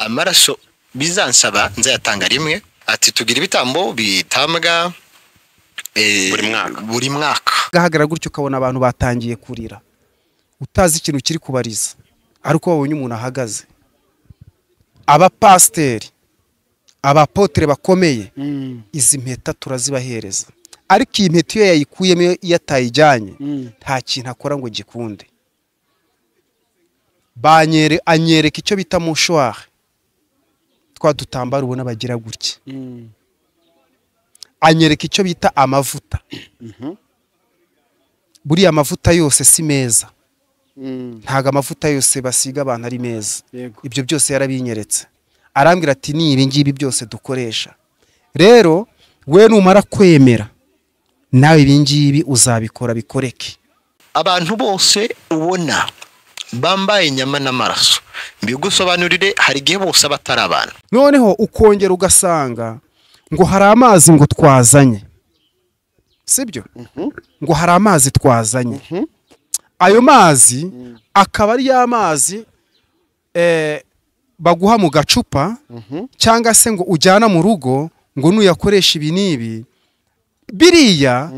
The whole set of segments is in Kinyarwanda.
Amaraso bizansaba nzayatanga rimwe. Ati tugira ibitambo bitambwa buri mwaka. Gahagarara gutyo ukabona abantu batangiye kurira, utazi ikintu kiri kubariza, ariko babonye umuntu ahagaze. Abapasteri, abapotre bakomeye, izi mpeta turazibahereza, ariko iyi mpeta iyo yayikuyemo iyo atayijyanye nta kintu akora ngo gikunde. Banyere anyereka icyo bita mouchoir, twa dutambaro ubona bagira gutya. Anyereka icyo bita amavuta. Buriya amavuta yose si meza, ntago amavuta yose basiga abantu ari meza. Ibyo byose yarabinyeretse, arambwira ati ni ibi ngibi byose dukoresha. Rero we numara kwemera nawe ibi ngibi uzabikora bikoreke. Abantu bose ubona bambaye inyama n'amaraso, mbigusobanurire, hari igihe bose abatari abantu. Noneho ukongera ugasanga ngo hari amazi ngo twazanye, sibyo? Ngo hari amazi twazanye, ayo mazi akaba ari ya mazi baguha mu gacupa, cyangwa se ngo ujyana mu rugo ngo nuyakoresha ibi n'ibi. Biriya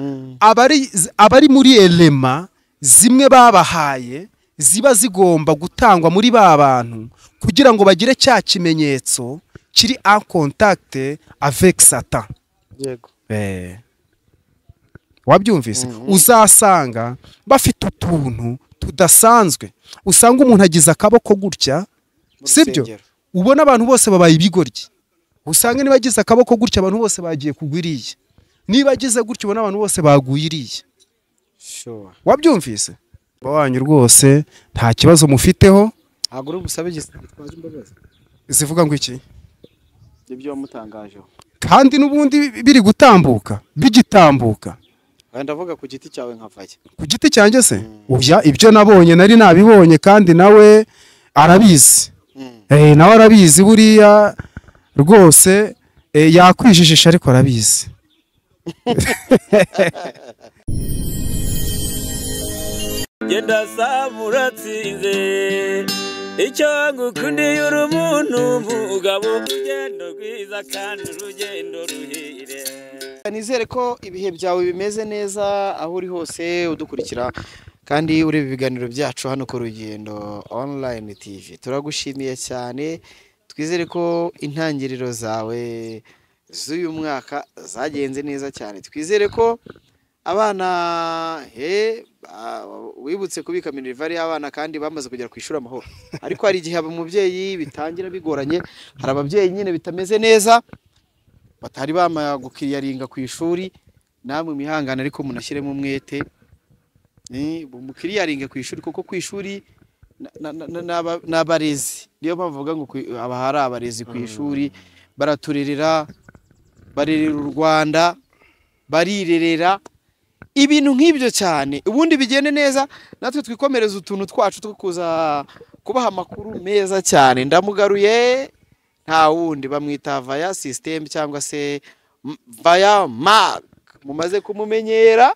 abari muri elema zimwe babahaye ziba zigomba gutangwa muri ba bantu kugira ngo bagire cya kimenyetso kiri en contact avec Satan. Yego. Wabyumvise? Uzasanga bafite utuntu tudasanzwe, usanga umuntu agize akaboko gutya, sibyo? Ubona abantu bose babaye ibigoryi. Usanga niba agize akaboko gutya abantu bose bagiye kugwiriye, niba agize gutya ubona abantu bose bagwiriye. Sure. Wabyumvise? Wanyu rwose nta kibazo mufiteho. Ntabwo uri busabe gitwaje imbabazi zivuga ngo iki ibyo wamutangajeho, kandi n'ubundi biri gutambuka bigitambuka. Ndavuga ku giti cyawe nkavaya. Ku giti cyanjye se? Oya, ibyo nabonye nari nabibonye kandi nawe arabizi. Nawe arabizi buriya rwose, yakwijijisha ariko arabizi. Genda samuratsinze icyo ngukundiye uri umuntu mugabo, urugendo rwiza kandi urugendo ruhire. Nizere ko ibihe byawe bimeze neza aho uri hose udukurikira kandi ureba ibiganiro byacu hano ku Rugendo Online TV. Turagushimiye cyane, twizere ko intangiriro zawe z'uyu mwaka zagenze neza cyane. Twizere ko abana wibutse kubika minerval y'abana kandi bamaze kugera ku ishuri amahoro. Ariko hari igihe abamubyeyi bitangira bigoranye, hari ababyeyi nyine bitameze neza batari bamaya gukiriyaringa ku ishuri. Namwe mihangana ariko munashyiremo umwete, mukiriyaringa ku ishuri, kuko ku ishuri n'abarezi, niyo mpamvu bavuga ngo aba hari abarezi ku ishuri, baraturerera, barerera u Rwanda, barirerera ibintu nk'ibyo cyane. Ubundi bigende neza, natwe twikomereza utuntu twacu two kuza kubaha amakuru meza cyane. Ndamugaruye nta wundi, bamwita Vaya System cyangwa se Vaya Mark, mumaze kumumenyera.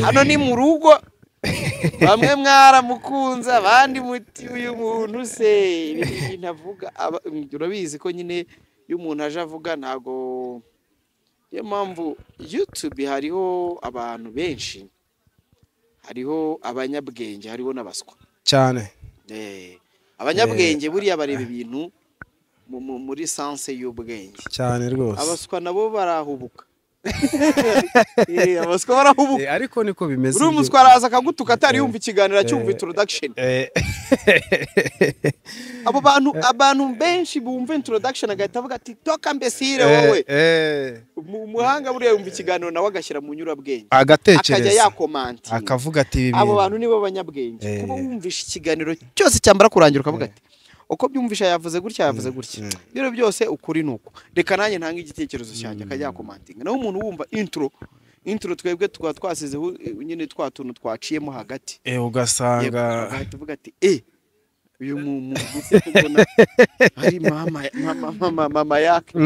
Hano ni mu rugo, bamwe mwaramukunze abandi muti uyu muntu se ibintu avuga. Urabizi ko nyine iyo umuntu aje avuga ntago. Niyo mpamvu YouTube hariho abantu benshi, hariho abanyabwenge, hariho n'abaswa cyane. Abanyabwenge buriya bareba ibintu muri sense y'ubwenge cyane rwose. Abaswa nabo barahubuka. Abaswa barahubuka. Ariko niko bimeze. Uri umuswa araza akagutuka atari yumva ikiganiro acyumva introduction. Abo bantu, abantu benshi bumva introduction agahita avuga ati toka mbesire wowe. Umuhanga buriya yumva ikiganiro nawe agashyira mu nyurabwenge, agatekereza, akajya yakomanta, akavuga ati ibi. Abo bantu nibo banyabwenge. Kuba wumvisha ikiganiro cyose cyambara kurangira ukavuga ati uko byumvisha yavuze gutya yavuze gutya, rero byose ukuri nuko reka nanjye ntanga igitekerezo cyanjye, akajya yakomantinga. Naho umuntu wumva intro twebwe twa twasizeho nyine twa tuntu twaciyemo hagati, ugasanga agahita avuga ati Uyu mu kubona ari mama yake.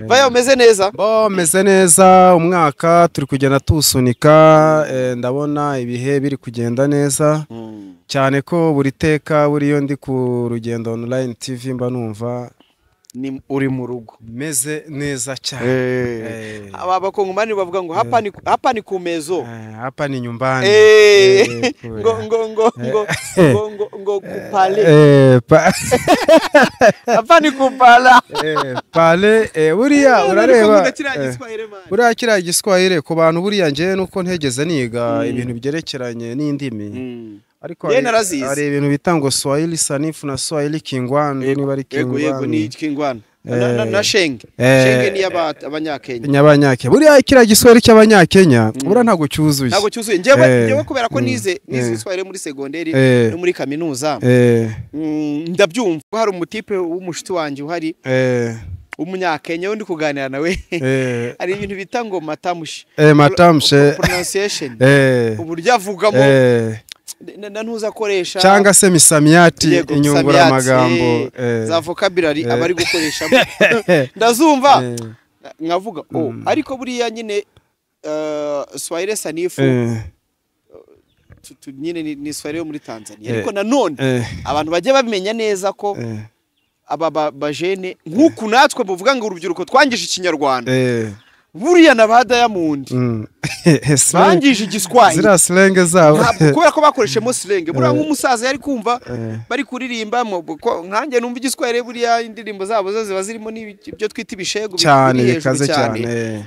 Vaya, umeze neza? Bo, meze neza. Umwaka turi kugenda tuwusunika, ndabona ibihe biri kugenda neza cyane, ko buri teka buriyo ndi ku Rugendo Online TV mba numva Ni uri mu rugo. meze neza cyane. Aba bakongomani bavuga ngo hapa ni kumezo. Hapa ni nyumbani. Ngo ngo ngo ngo ngo ngo ngo kupale. Hapa ni kupala. Pale, buriya urareba, Kiriya Giswahili, man. Buriya kiriya Giswahili ku bantu, buriya njyewe nuko ntegeze niga ibintu byerekeranye n'indimi, ariko Njyewe narazize. hari ibintu bita ngo Swahili sanifu na Swahili Kingwandu, niba ari Yego, ni Kingwandu. Kingwana na Sheng. Sheng ni Abanyakenya. Nyabanyakenya. Buriya kiriya Giswahili cy'Abanyakenya buriya ntabwo cyuzuye. Ntabwo cyuzuye. Njyewe njyewe kubera ko nize Igiswahili muri segonderi no muri kaminuza, ndabyumva. Hari umutipe w'umushuti wanjye uhari w'Umunyakenya, we ndi kuganira nawe, hari ibintu bita ngo matamshi. Matamshi. Pronunciation, uburyo avugamo na ntuza akoresha Cyangwa se misamiati. Yego, Inyunguramagambo. misamiati, za vocabulary aba ari gukoreshamo ndazumva, nkavuga oh. Ariko buriya nyine Swahili sanifu nyine ni Swahili yo muri Tanzania, ariko nanone abantu bajye bamenya neza ko aba bajene nk'uku natwe muvuga ngo urubyiruko twangije Ikinyarwanda, buriya na ba Diamond bangije Igiswahili. Ziriya slang zabo. Ntabwo, kubera ko bakoreshemo slang. Buriya nk'umusaza yari kumva bari kuririmba nkanjye numva Igiswahili, buriya indirimbo zabo zo ziba zirimo n'ibyo twita ibishegu Cyane. biri hejuru. Bikaze cyane.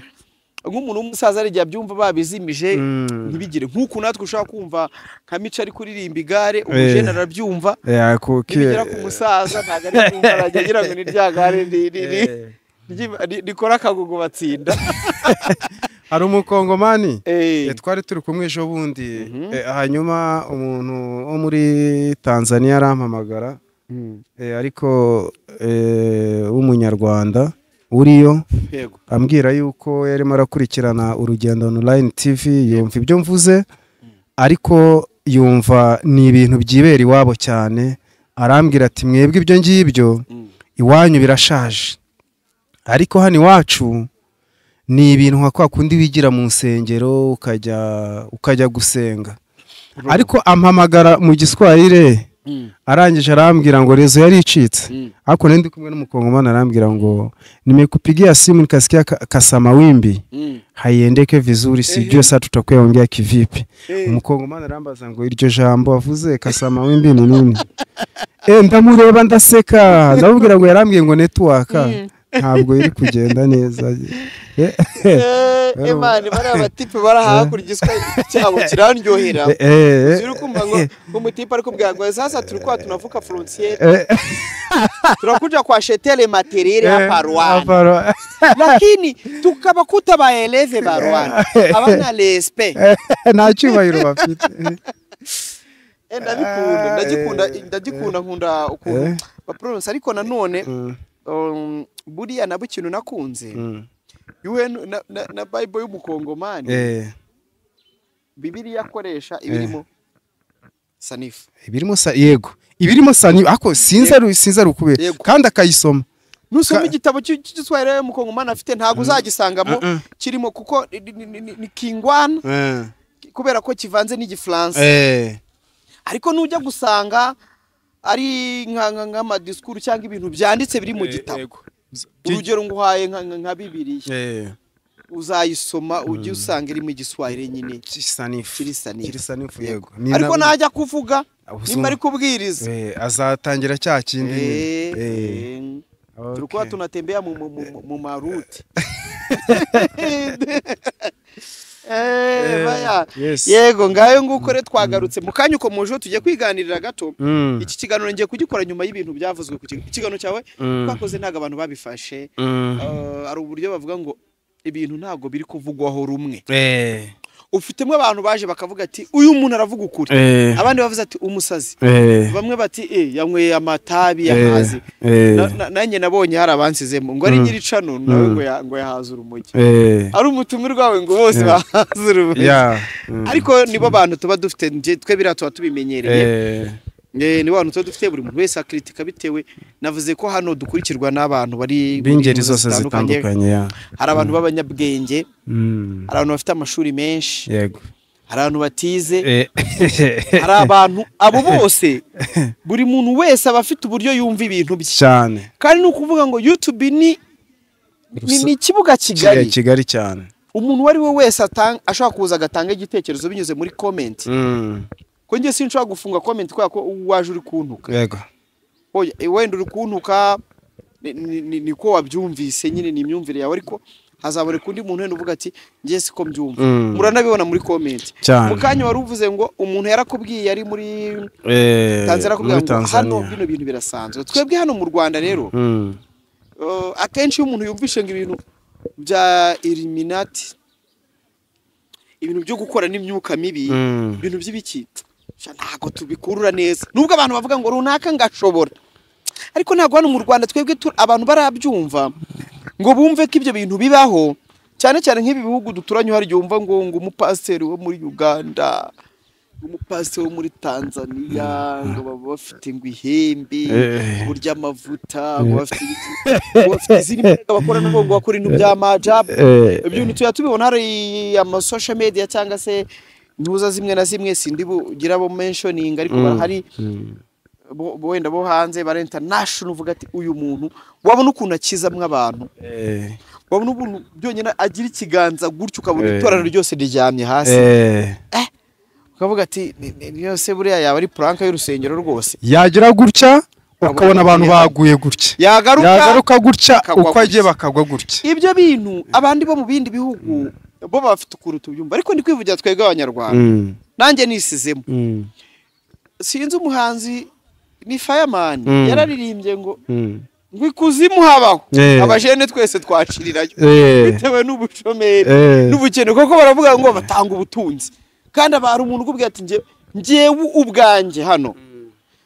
Nk'umuntu w'umusaza hari igihe abyumva babizimije, ntibigire nk'uku natwe ushobora kumva nka Mico ari kuririmba igare, umujene arabyumva, nibigera ku musaza ntabwo ari kumva, arajya agira ngo ni rya gare rikora akagugu batsinda. Hari Umukongomani twari turi kumwe ejo bundi, hanyuma umuntu wo muri Tanzania arampamagara, ariko w'Umunyarwanda uriyo, ambwira yuko yarimo arakurikirana Urugendo Online TV, yumva ibyo mvuze ariko yumva ni ibintu byibera iwabo cyane. Arambwira ati: "Mwebwe ibyo ngibyo iwanyu birashaje, ariko hano iwacu ni ibintu nka kwa kundi wigira mu nsengero, ukajya gusenga." Ariko ampamagara mu Giswahili, arangije arambwira ngo réseau yari icitse, ariko nari ndi kumwe n'Umukongomani, arambwira ngo: "Nimekupigia simu nikasikia kasamawimbi haiendeke vizuri, sijue sasa tutakuwa ongea kivipi." Umukongomani arambaza ngo iryo jambo avuze kasamawimbi ni nini? Ndamureba ndaseka, ndamubwira ngo yarambwiye ngo network ntabwo iri kugenda neza. Emani, bariya batipe bari hakurya Igiswahili cyabo kirandyohera. Uri kumva ngo umutipe ari kubwira ngo sasa tulikuwa tunavuka frontière, tunakuja kuacheter les matériels hapa Rwanda, lakini tukabakuta baélève ba Rwanda abana respect. Nta cyubahiro bafite. Ndabikunda, ndagikunda, ndagikunda, nkunda ukuntu bapronounce. Ariko nanone buriya nabo ikintu nakunze, yuwe na Bible y'Umukongomani, Bibiliya akoresha ibirimo sanifu. Ibirimo sa, yego, ibirimo sanifu, ariko sinzi ari ukubera kandi akayisoma. Nusoma igitabo cy'Igiswahili y'Umukongomani afite, ntabwo uzagisangamo kirimo, kuko ni Kingwana, kubera ko kivanze n'Igifaransa. Ariko nujya gusanga ari nk'amadisikuru cyangwa ibintu byanditse biri mu gitabo, urugero nguhaye nka Bibiliya, uzayisoma ujye usanga irimo Igiswahili nyine. Sanifu. Kiri sanifu. Kiri sanifu, yego. Ariko najya kuvuga, nimba ari kubwiriza, Azatangira cya kindi nyine. Tulikuwa tunatembea mu maruti. Baya. Yes. Yego, ngayo nguko rero, twagarutse mu kanya uko muje tujye kwiganirira gato. Iki kiganiro ngiye kugikora nyuma y'ibintu byavuzwe ku ikiganiro cyawe twakoze, ntabwo abantu babifashe. Hari uburyo bavuga ngo ibintu ntabwo biri kuvugwaho rumwe. Ufitemo abantu baje bakavuga ati: "Uyu muntu aravuga ukuri." Abandi bavuze ati: "Umusazi." Bamwe bati: "Yanyweye amatabi yahaze." Nanjye nabonye hari abansizemo ngo ari nyiricano nawe ngo yahaze urumogi, ari umutumirwa wawe, ngo bose bahaze urumogi. Ariko nibo bantu tuba dufite, twe biriya tuba tubimenyereye. Ni wa tuba dufite buri muntu wese akritika bitewe. Navuze ko hano dukurikirwa n'abantu bari b'ingeri zose zitandukanye. Hari abantu b'abanyabwenge, hari abantu bafite amashuri menshi, yego, hari abantu batize, hari abantu abo bose, buri muntu wese aba afite uburyo yumva ibintu bye cyane. Kandi ni ukuvuga ngo YouTube ni ikibuga kigari kigari cyane. Umuntu uwo ari we wese ashobora kuza agatanga igitekerezo binyuze muri comment. Ko njye sinshobora gufunga comment kubera ko waje uri kuntuka. Yego. Oya, wenda uri kuntuka niko wabyumvise nyine, ni imyumvire yawe, ariko hazaboneka undi muntu wenda uvuga ati njye siko mbyumva. Muranabibona muri comment. Mu kanya wari uvuze ngo umuntu yarakubwiye ari muri Tanzania, akubwira ngo hano bino bintu birasanzwe. Twebwe hano mu Rwanda rero akenshi iyo umuntu yumvishe ngo ibintu bya Illuminati, ibintu byo gukora n'imyuka mibi, ibintu by'ibiki, ntago tubikurura neza. Nubwo abantu bavuga ngo runaka ngashobora, ariko ntago hano mu Rwanda twebwe abantu barabyumva ngo bumve ko ibyo bintu bibaho. Cyane cyane nk'ibi bihugu duturanye, hari igihe wumva ngo umupasiteri wo muri Uganda, umupasiteri wo muri Tanzania, ngo baba bafite ngo ihembe, burya amavuta, ngo bafite ibiki, ngo bafite izindi mbaraga bakora, ngo bakora ibintu bya majabu. Ibyo bintu tuya tubibona hari ama social media cyangwa se ntuza zimwe na zimwe, sindi bugira bo mentioning, ariko hari wenda bo hanze bara international, uvuga ati uyu muntu wabona ukuntu akizamwe abantu, wabona ubuntu byonyine agira ikiganza gutyo ukabona itorero ryose riryamye hasi, ukavuga ati yose buriya yaba ari prank y'urusengero rwose. Yagira gutya ukabona abantu baguye gutya, yagaruka gutya, uko agiye bakagwa gutya. Ibyo bintu abandi bo mu bindi bihugu bo bafite ukuntu tubyumva, ariko ndi kwivugira twebwe Abanyarwanda, nanjye nisizemo. Sinzi umuhanzi ni Fireman yararirimbye ngo ngo ikuzimu habaho, abajene twese twacirirayo bitewe n'ubushomeri n'ubukene, kuko baravuga ngo batanga ubutunzi. Kandi abari umuntu ukubwira ati njyewe ubwanjye hano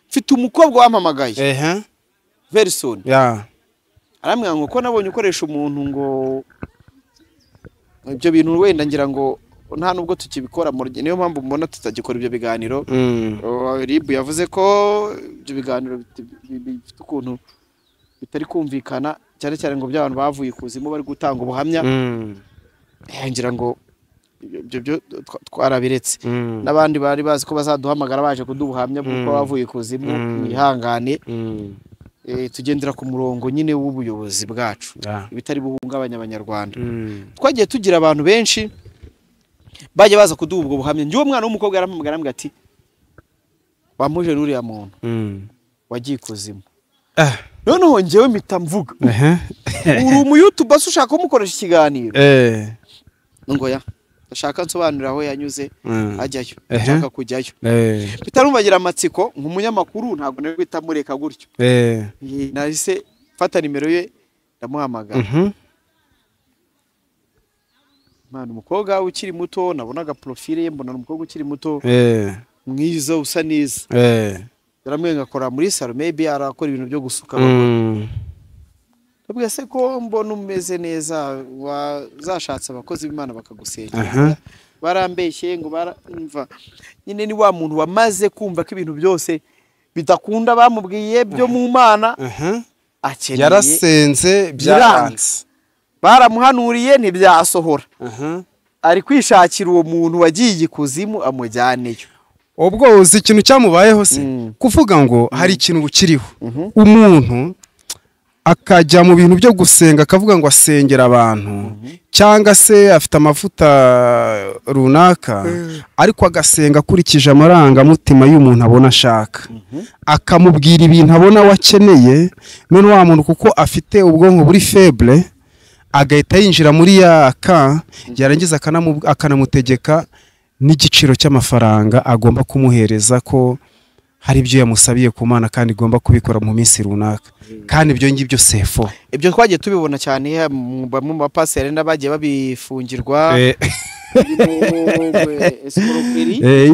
mfite umukobwa wampamagaye very soon, arambwira ngo ko nabonye ukoresha umuntu ngo ibyo bintu wenda ngira ngo nta nubwo tukibikora, niyo mpamvu mbona tutagikora ibyo biganiro. RIB yavuze ko ibyo biganiro bifite ukuntu bitari kumvikana, cyane cyane ngo by'abantu bavuye ikuzimu bari gutanga ubuhamya. Ngira ngo ibyo byo twarabiretse, n'abandi bari bazi ko bazaduhamagara baje kuduha ubuhamya bw'uko bavuye ikuzimu, mwihangane. Tugendera ku murongo nyine w'ubuyobozi bwacu, ibitari buhungabanya Abanyarwanda. Twagiye tugira abantu benshi bajya baza kuduha ubwo buhamya. Njye uwo mwana w'umukobwa yarampamagara arambwira ati wamuje n'uriya muntu wagiye ikuzimu. Noneho njyewe mpita mvuga uri umu YouTuber se ushaka kumukoresha ikiganiro? Ngo ya ndashaka nsobanurira aho yanyuze ajyayo, nshaka kujyayo. Bitarumvagira amatsiko nk'umunyamakuru, ntabwo nari guhita mureka gutyo. Nahise mfata nimero ye ndamuhamagara. Mwana umukobwa ukiri muto, nabonaga profile ye mbona umukobwa ukiri muto mwiza usa neza. Yaramwenga akora muri salon, maybe arakora ibintu byo gusuka abagore. Ndabwiye se ko mbona umeze neza, wazashatse abakozi b'Imana bakagusengera. Barambeshye ngo baramva. Nyine ni wa muntu wamaze kumva ko ibintu byose bidakunda bamubwiye byo mu Mana, akeneye yarasenze byaranze, baramuhanuriye ntibyasohora, ari kwishakira uwo muntu wagiye ikuzimu amujyaneyo. Ubwo uzi ikintu cyamubayeho se? Kuvuga ngo hari ikintu bukiriho, umuntu akajya mu bintu byo gusenga akavuga ngo asengera abantu, cyangwa se afite amavuta runaka, ariko agasenga akurikije amarangamutima y'umuntu abona ashaka, akamubwira ibintu abona wakeneye. None wa muntu kuko afite ubwonko buri faible, agahita yinjira muri ya ka, yarangiza akanamutegeka n'igiciro cy'amafaranga agomba kumuhereza, ko hari ibyo yamusabiye ku Mana kandi igomba kubikora mu minsi runaka. Kandi ibyo ngibyo sefo, ibyo twagiye tubibona cyane bamwe mu bapaseri n'abagiye babifungirwa.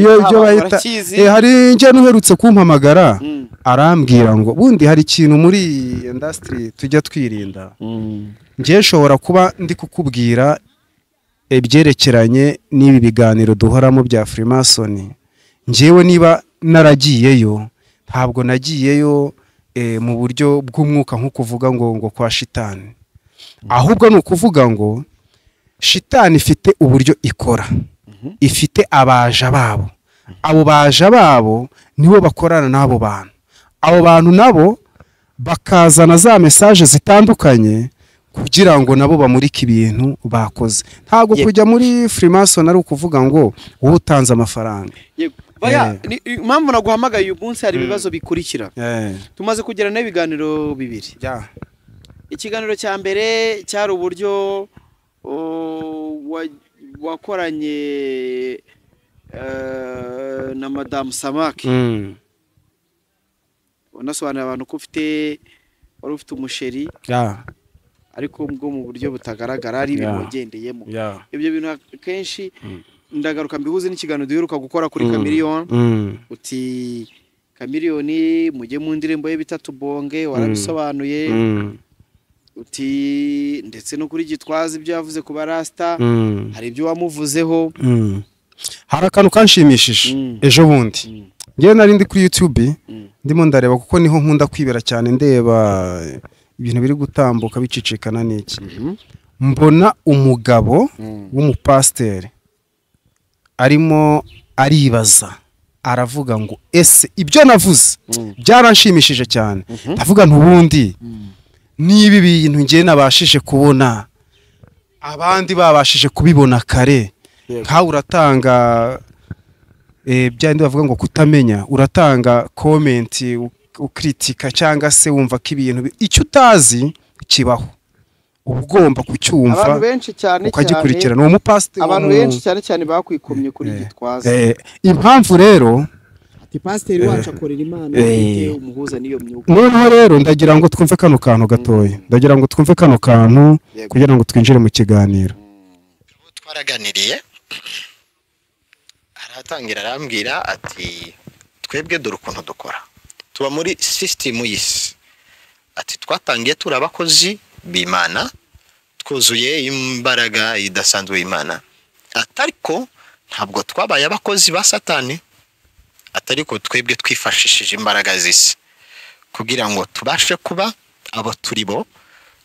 Iyo ibyo bahita, hari njye n'uherutse kumpamagara arambwira ngo bundi hari ikintu muri industry tujya twirinda. Njye nshobora kuba ndi kukubwira ibyerekeranye n'ibi biganiro duhoramo bya Freemason, njyewe niba naragiyeyo Ntabwo nagiyeyo mu buryo bw'umwuka nko kuvuga ngo kwa shitani, ahubwo ni ukuvuga ngo shitani ifite uburyo ikora, ifite abaja babo. Abo baja babo nibo bakorana n'abo bantu, abo bantu nabo bakazana za message zitandukanye kugira ngo nabo bamurike ibintu bakoze. Ntabwo kujya muri Freemason ari ukuvuga ngo wowe utanze amafaranga. Baya, impamvu naguhamagaye uyu munsi hari ibibazo bikurikira. Tumaze kugirana ibiganiro bibiri. Ikiganiro cya mbere cyari uburyo wakoranye na Madame Samaki. Unasobanurira abantu ko ufite wari ufite umusheri ariko bwo mu buryo butagaragara ari ibintu wagendeyemo. Ibyo bintu akenshi ndagaruka mbihuze n'ikiganiro duheruka gukora kuri Chameleone. Uti Chameleone mujye mu ndirimbo ye bitatu bonge, warabisobanuye. Uti ndetse no kuri Gitwaza ibyo yavuze ku barasta, hari ibyo wamuvuzeho. Hari akantu kanshimishije ejo bundi. Ngewe nari ndi kuri YouTube ndimo ndareba, kuko niho nkunda kwibera cyane, ndeba ibintu biri gutambuka bicicikana n'iki. Mbona umugabo w'umupasiteri arimo aribaza, aravuga ngo ese ibyo navuze byaranshimishije cyane. Ndavuga ntubundi niba ibintu ngiye nabashije kubona abandi babashije kubibona kare, nkawe uratanga byandi bavuga ngo kutamenya, uratanga comment ukritika cyangwa se wumva ko ibintu icyo utazi kibaho ugomba kucyumva. Abantu benshi cyane ukagikurikirana. Uwo mupasiteri, abantu benshi cyane cyane bakwikomye kuri Gitwaza. Impamvu rero ati pasiteri wacu akorera Imana ite umuhuza niyo myuka. Noneho rero ndagira ngo twumve kano kantu gatoya, ndagira ngo twumve kano kantu kugira ngo twinjire mu kiganiro. Twaraganiriye, aratangira arambwira ati twebwe dore ukuntu dukora, tuba muri system y'isi. Ati twatangiye turi abakozi b'Imana, twuzuye imbaraga idasanzwe y'Imana, atariko ntabwo twabaye abakozi ba Satani, atariko twebwe twifashishije imbaraga z'isi kugira ngo tubashe kuba abo turi bo,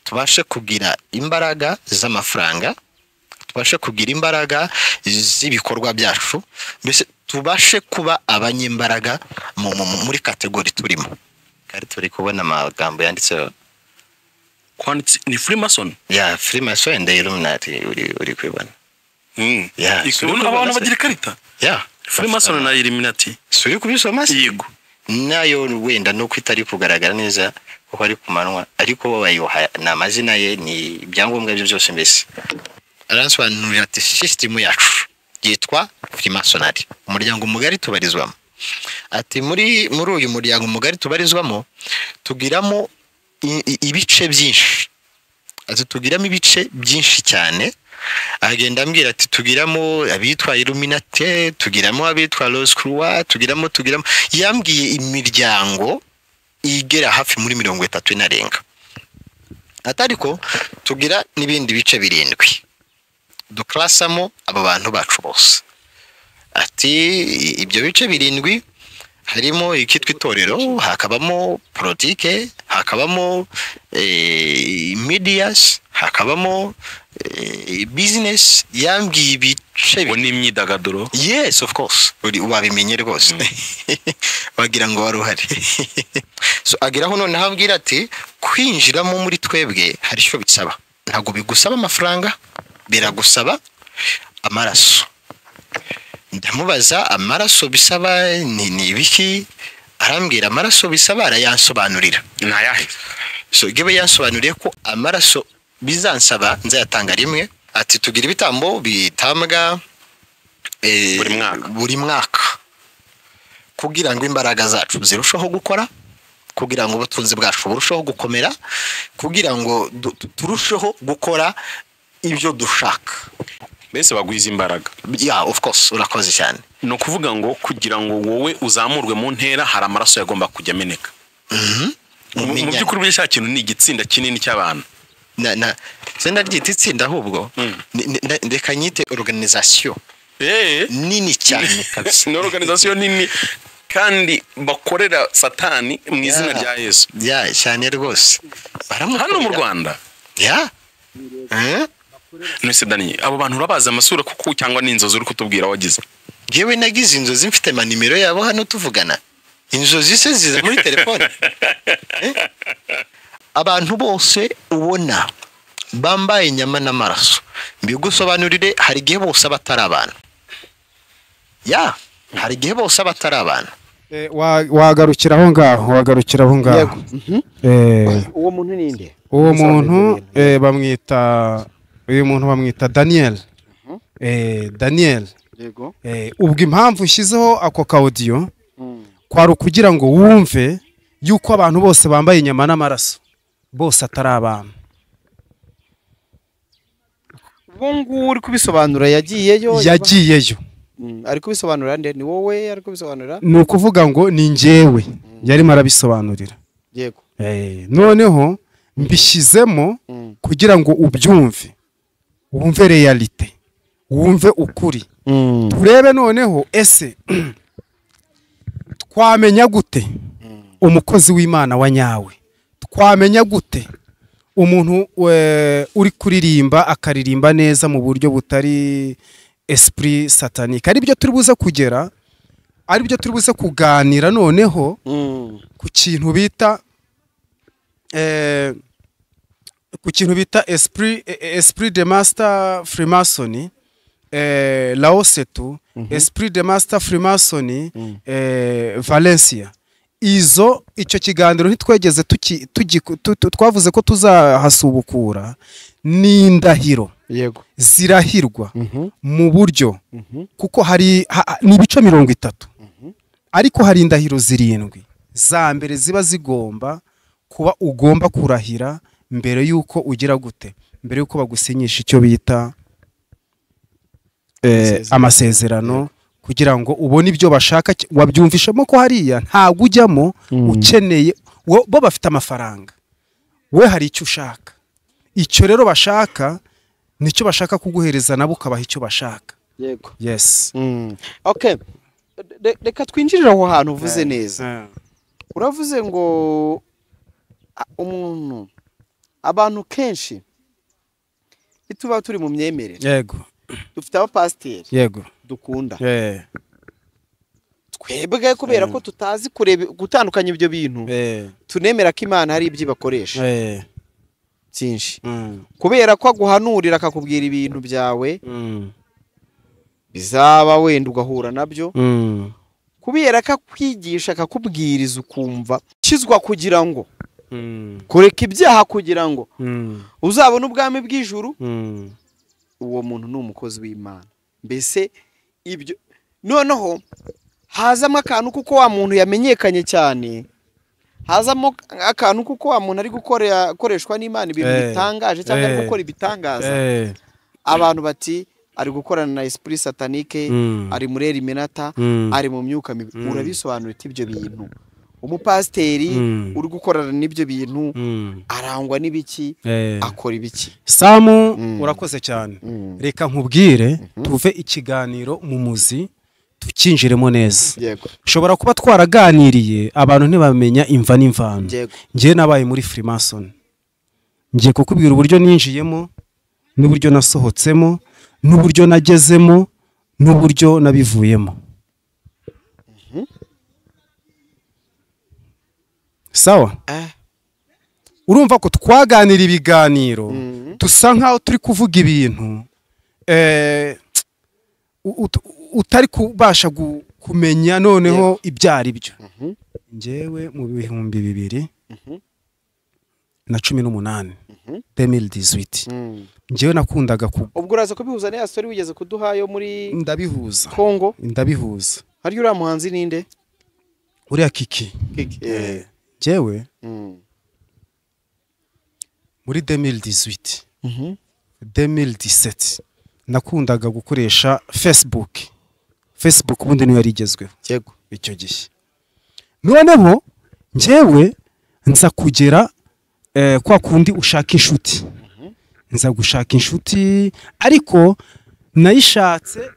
tubashe kugira imbaraga z'amafaranga, tubashe kugira imbaraga z'ibikorwa byacu, mbese tubashe kuba abanyembaraga muri kategori turimo. Kari turi kubona amagambo yanditseho kwanditse ni Freemason. Ya Freemason and Illuminati uri kwibona. Ya abantu bagira ikarita. Ya Freemason na Illuminati. Suri kubisoma se? Yego. Nayo wenda no kwitari kugaragara neza kuko ari kumanwa, ariko bayoha na amazina ye ni ibyangombwa byo byose mbese. Aransobanurira ati system yacu yitwa Freemasonry, umuryango mugari tubarizwamo. Ati muri uyu muryango mugari tubarizwamo tugiramo ibice byinshi. Ati tugiramo ibice byinshi cyane. Agenda ambwira ati tugiramo abitwa Illuminati, tugiramo abitwa Rose Croix, tugiramo yambwiye imiryango igera hafi muri 30 inarenga. Atariko tugira n'ibindi bice birindwi duklasamo abo bantu bacu bose. Ati ibyo bice birindwi harimo ikitwa itorero, hakabamo politike, hakabamo medias, hakabamo business. Yambwiye ibice n'imyidagaduro. Yes, of course, uri wabimenye rwose. Wagira ngo wari uhari. So ageraho noneho abwira ati kwinjiramo muri twebwe hari icyo bisaba. Ntabwo bigusaba amafaranga, biragusaba amaraso. Ndamubaza amaraso bisaba ni ibiki? Arambwira amaraso bisaba, arayansobanurira. Nayahe? So gibe yansobanuriye ko amaraso bizansaba nzayatanga rimwe. Ati tugira ibitambo bitambwa buri mwaka kugira ngo imbaraga zacu zirusheho gukora, kugira ngo ubutunzi bwacu burusheho gukomera, kugira ngo turusheho gukora ibyo dushaka. Mbese bagwiza imbaraga. Yeah, of course, urakoze cyane. No kuvuga ngo kugira ngo wowe uzamurwe mu ntera hari amaraso yagomba kujya ameneka. Mu by'ukuri buri kintu ni igitsinda kinini cy'abantu. Na senda ryita itsinda ahubwo ndeka nyite organisation. Nini cyane kabisa. Ni organisation nini Kandi bakorera Satani mu izina rya Yesu. Ya, cyane rwose. Hano mu Rwanda. Ya. None Dani, abo bantu urabaza amasura kuko cyangwa n'inzozi uri kutubwira wagize? Jewe nagize inzozi mfite manimero yabo hano tuvugana. Inzozi se ziza muri telefone. Abantu bose ubona bambaye inyama n'amaraso, mbigusobanurire, hari igihe bose abatari abantu. Ya, hari igihe bose abatari abantu. Wagarukira aho ngaho, wagarukira aho ngaho. Uwo muntu ninde? Uwo muntu bamwita, uyu muntu bamwita Daniel. Daniel. Yego. Ubwo impamvu ushyizeho ako ka audio kwari ukugira ngo wumve yuko abantu bose bambaye inyama n'amaraso bose atari abantu. Uwo nguwo uri kubisobanura yagiyeyo? Yagiyeyo. Ari kubisobanura nde? Ni wowe ari kubisobanura? Ni ukuvuga ngo ni njyewe yarimo arabisobanurira. Yego. Noneho mbishyizemo kugira ngo ubyumve, wumve realite, wumve ukuri. Turebe noneho ese twamenya gute umukozi w'Imana wa nyawe? Twamenya gute umuntu uri kuririmba akaririmba neza mu buryo butari esprit satanique? Ari byo turi buze kugera, ari byo turi buze kuganira noneho ku kintu bita esprit de master Freemason, Laosetu, esprit de master Freemason, Valencia. Izo icyo kiganiro ntitwegeze twavuze ko tuzahasubukura. Ni indahiro. Yego. Zirahirwa mu buryo kuko hari ni ibice 30, ariko hari indahiro 7 za mbere ziba zigomba kuba ugomba kurahira mbere yuko ugira gute, mbere yuko bagusinyisha icyo bita amasezerano, kugira ngo ubone ibyo bashaka. Wabyumvishemo ko hariya ntabwo ujyamo ukeneye, bo bafite amafaranga, we hari icyo ushaka. Icyo rero bashaka nicyo bashaka kuguhereza, nabo ukabaha icyo bashaka. Yego. Yes. Okay. Reka twinjirire aho hantu uvuze neza. Uravuze ngo umuntu, abantu kenshi ituba turi mu myemerere. Yego. Dufite abapasiteri. Yego. Dukunda. Twebwe kubera ko tutazi kureba gutandukanya ibyo bintu, tunemera ko Imana hari ibyo bakoresha byinshi. Kubera ko aguhanurira akakubwira ibintu byawe bizaba, wenda ugahura nabyo. Kubera ko akwigisha akakubwiriza ukumva kizwa, kugira ngo kureka ibyaha, kugira ngo uzabone ubwami bw'ijuru. Uwo muntu ni umukozi w'Imana. Mbese ibyo noneho hazamo akantu kuko wa muntu yamenyekanye cyane, hazamo akantu kuko wa muntu ari gukoreshwa n'Imana ibintu bitangaje cyangwa ari gukora ibitangaza. Abantu bati ari gukorana na esprit satanique, ari muri Eliminata, ari mu myuka mibi. Urabisobanura ibyo bintu? Umupasiteri uri gukorana n'ibyo bintu arangwa n'ibiki, akora ibiki? Samu, urakoze cyane. Reka nkubwire, tuve ikiganiro mu muzi tukinjiremo neza. Ushobora kuba twaraganiriye abantu ntibamenya imva n'imvano. Ngiye nabaye muri Freemason, ngiye kukubwira uburyo ninjiyemo n'uburyo nasohotsemo n'uburyo nagezemo n'uburyo nabivuyemo. Sawa? Urumva ko twaganira ibiganiro dusa nkaho turi kuvuga ibintu utari kubasha kumenya noneho ibyo ari byo. Njyewe mu 2018 2018 njyewe nakundaga ubwo uraza kubihuza n'iya story wigeze kuduha yo muri ndabihuza Kongo. Ndabihuza. Hari uriya muhanzi ninde? Uriya Kiki. Njyewe muri 2018 2017 nakundaga gukoresha Facebook. Facebook ubundi niyo yari igezweho. Yego. Icyo gihe. Noneho njyewe nza kugera kwa kundi ushaka inshuti. Nza gushaka inshuti, ariko nayishatse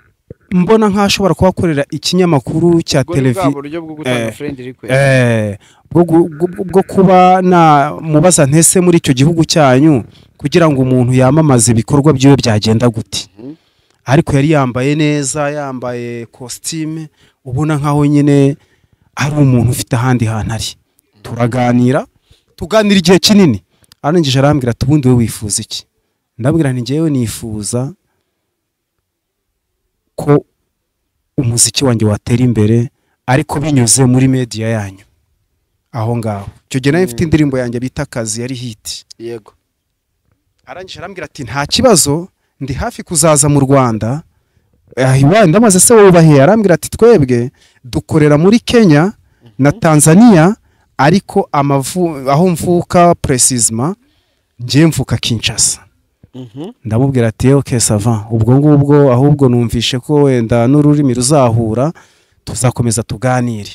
mbona nk'ashobora kuba akorera ikinyamakuru cya televiziyo buryo bwo gutanga friend request, bwo kuba na mubaza ntese muri icyo gihugu cyanyu kugira ngo umuntu yamamaze ibikorwa byiwe byagenda gute. Ariko yari yambaye neza, yambaye costume, ubona nkaho nyine ari umuntu ufite ahandi hantu ari. Turaganira, tuganira igihe kinini. Arangije arambwira ati ubundi we wifuza iki? Ndabwira nti njyewe nifuza ko umuziki wanjye watera imbere ariko binyuze muri media yanyu. Aho ngaho icyo gihe nari mfite indirimbo yanjye bita Kazi yari hit. Yego. Arangije arambwira ati nta kibazo, ndi hafi kuzaza mu Rwanda. Ndamaze se wowe bahe? Arambwira ati twebwe dukorera muri Kenya na Tanzania, ariko aho mvuka precisement ngiye mvuka Kinshasa. Ndamubwira ati okay ça va, ubwo ngubwo ahubwo numvishe ko wenda n'ururimi ruzahura tuzakomeza tuganire.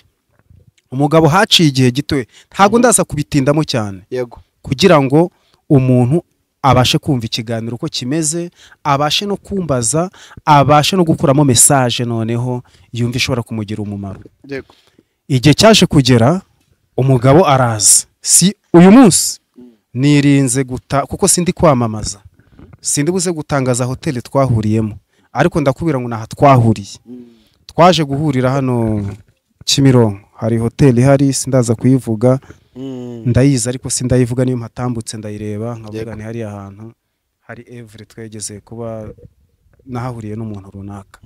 Umugabo haciye igihe gito, ntago ndaza kubitindamo cyane. Yego. Kugira ngo umuntu abashe kumva ikiganiro uko kimeze, abashe no kumbaza, abashe no gukuramo message noneho yumva ishobora kumugira umumaro. Yego. Igihe cyaje kugera umugabo araza. Si uyu munsi nirinze guta kuko sindi kwamamaza, sindi buze gutangaza hoteli twahuriyemo, ariko ndakubira ngo naha twahuriye. Twaje guhurira hano Kimironko, hari hoteli hari sindaza kuyivuga, ndayizi ariko sindayivuga, niyo mpatambutse ndayireba nkavuga ni hari ahantu hari every twegeze kuba nahahuriye n'umuntu runaka.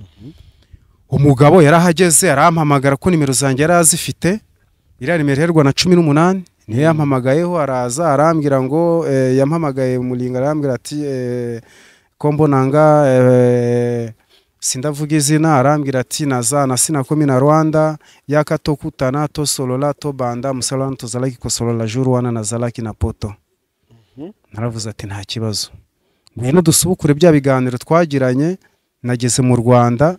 Umugabo yarahageze arampamagara ko nimero zanjye yarazifite, iriya nimero iherwa na 18 niyo yampamagayeho, araza arambwira ngo yampamagaye Mulinga, arambwira ati ko mbonanga sindavuga izina, arambwira ati nazana sinakomi na Rwanda yakatokutana to solola to banda musalana to zalaki kosolola juru wana na zalaki na poto. Naravuze ati nta kibazo, ngwino dusubukure bya biganiro twagiranye. Nageze mu Rwanda,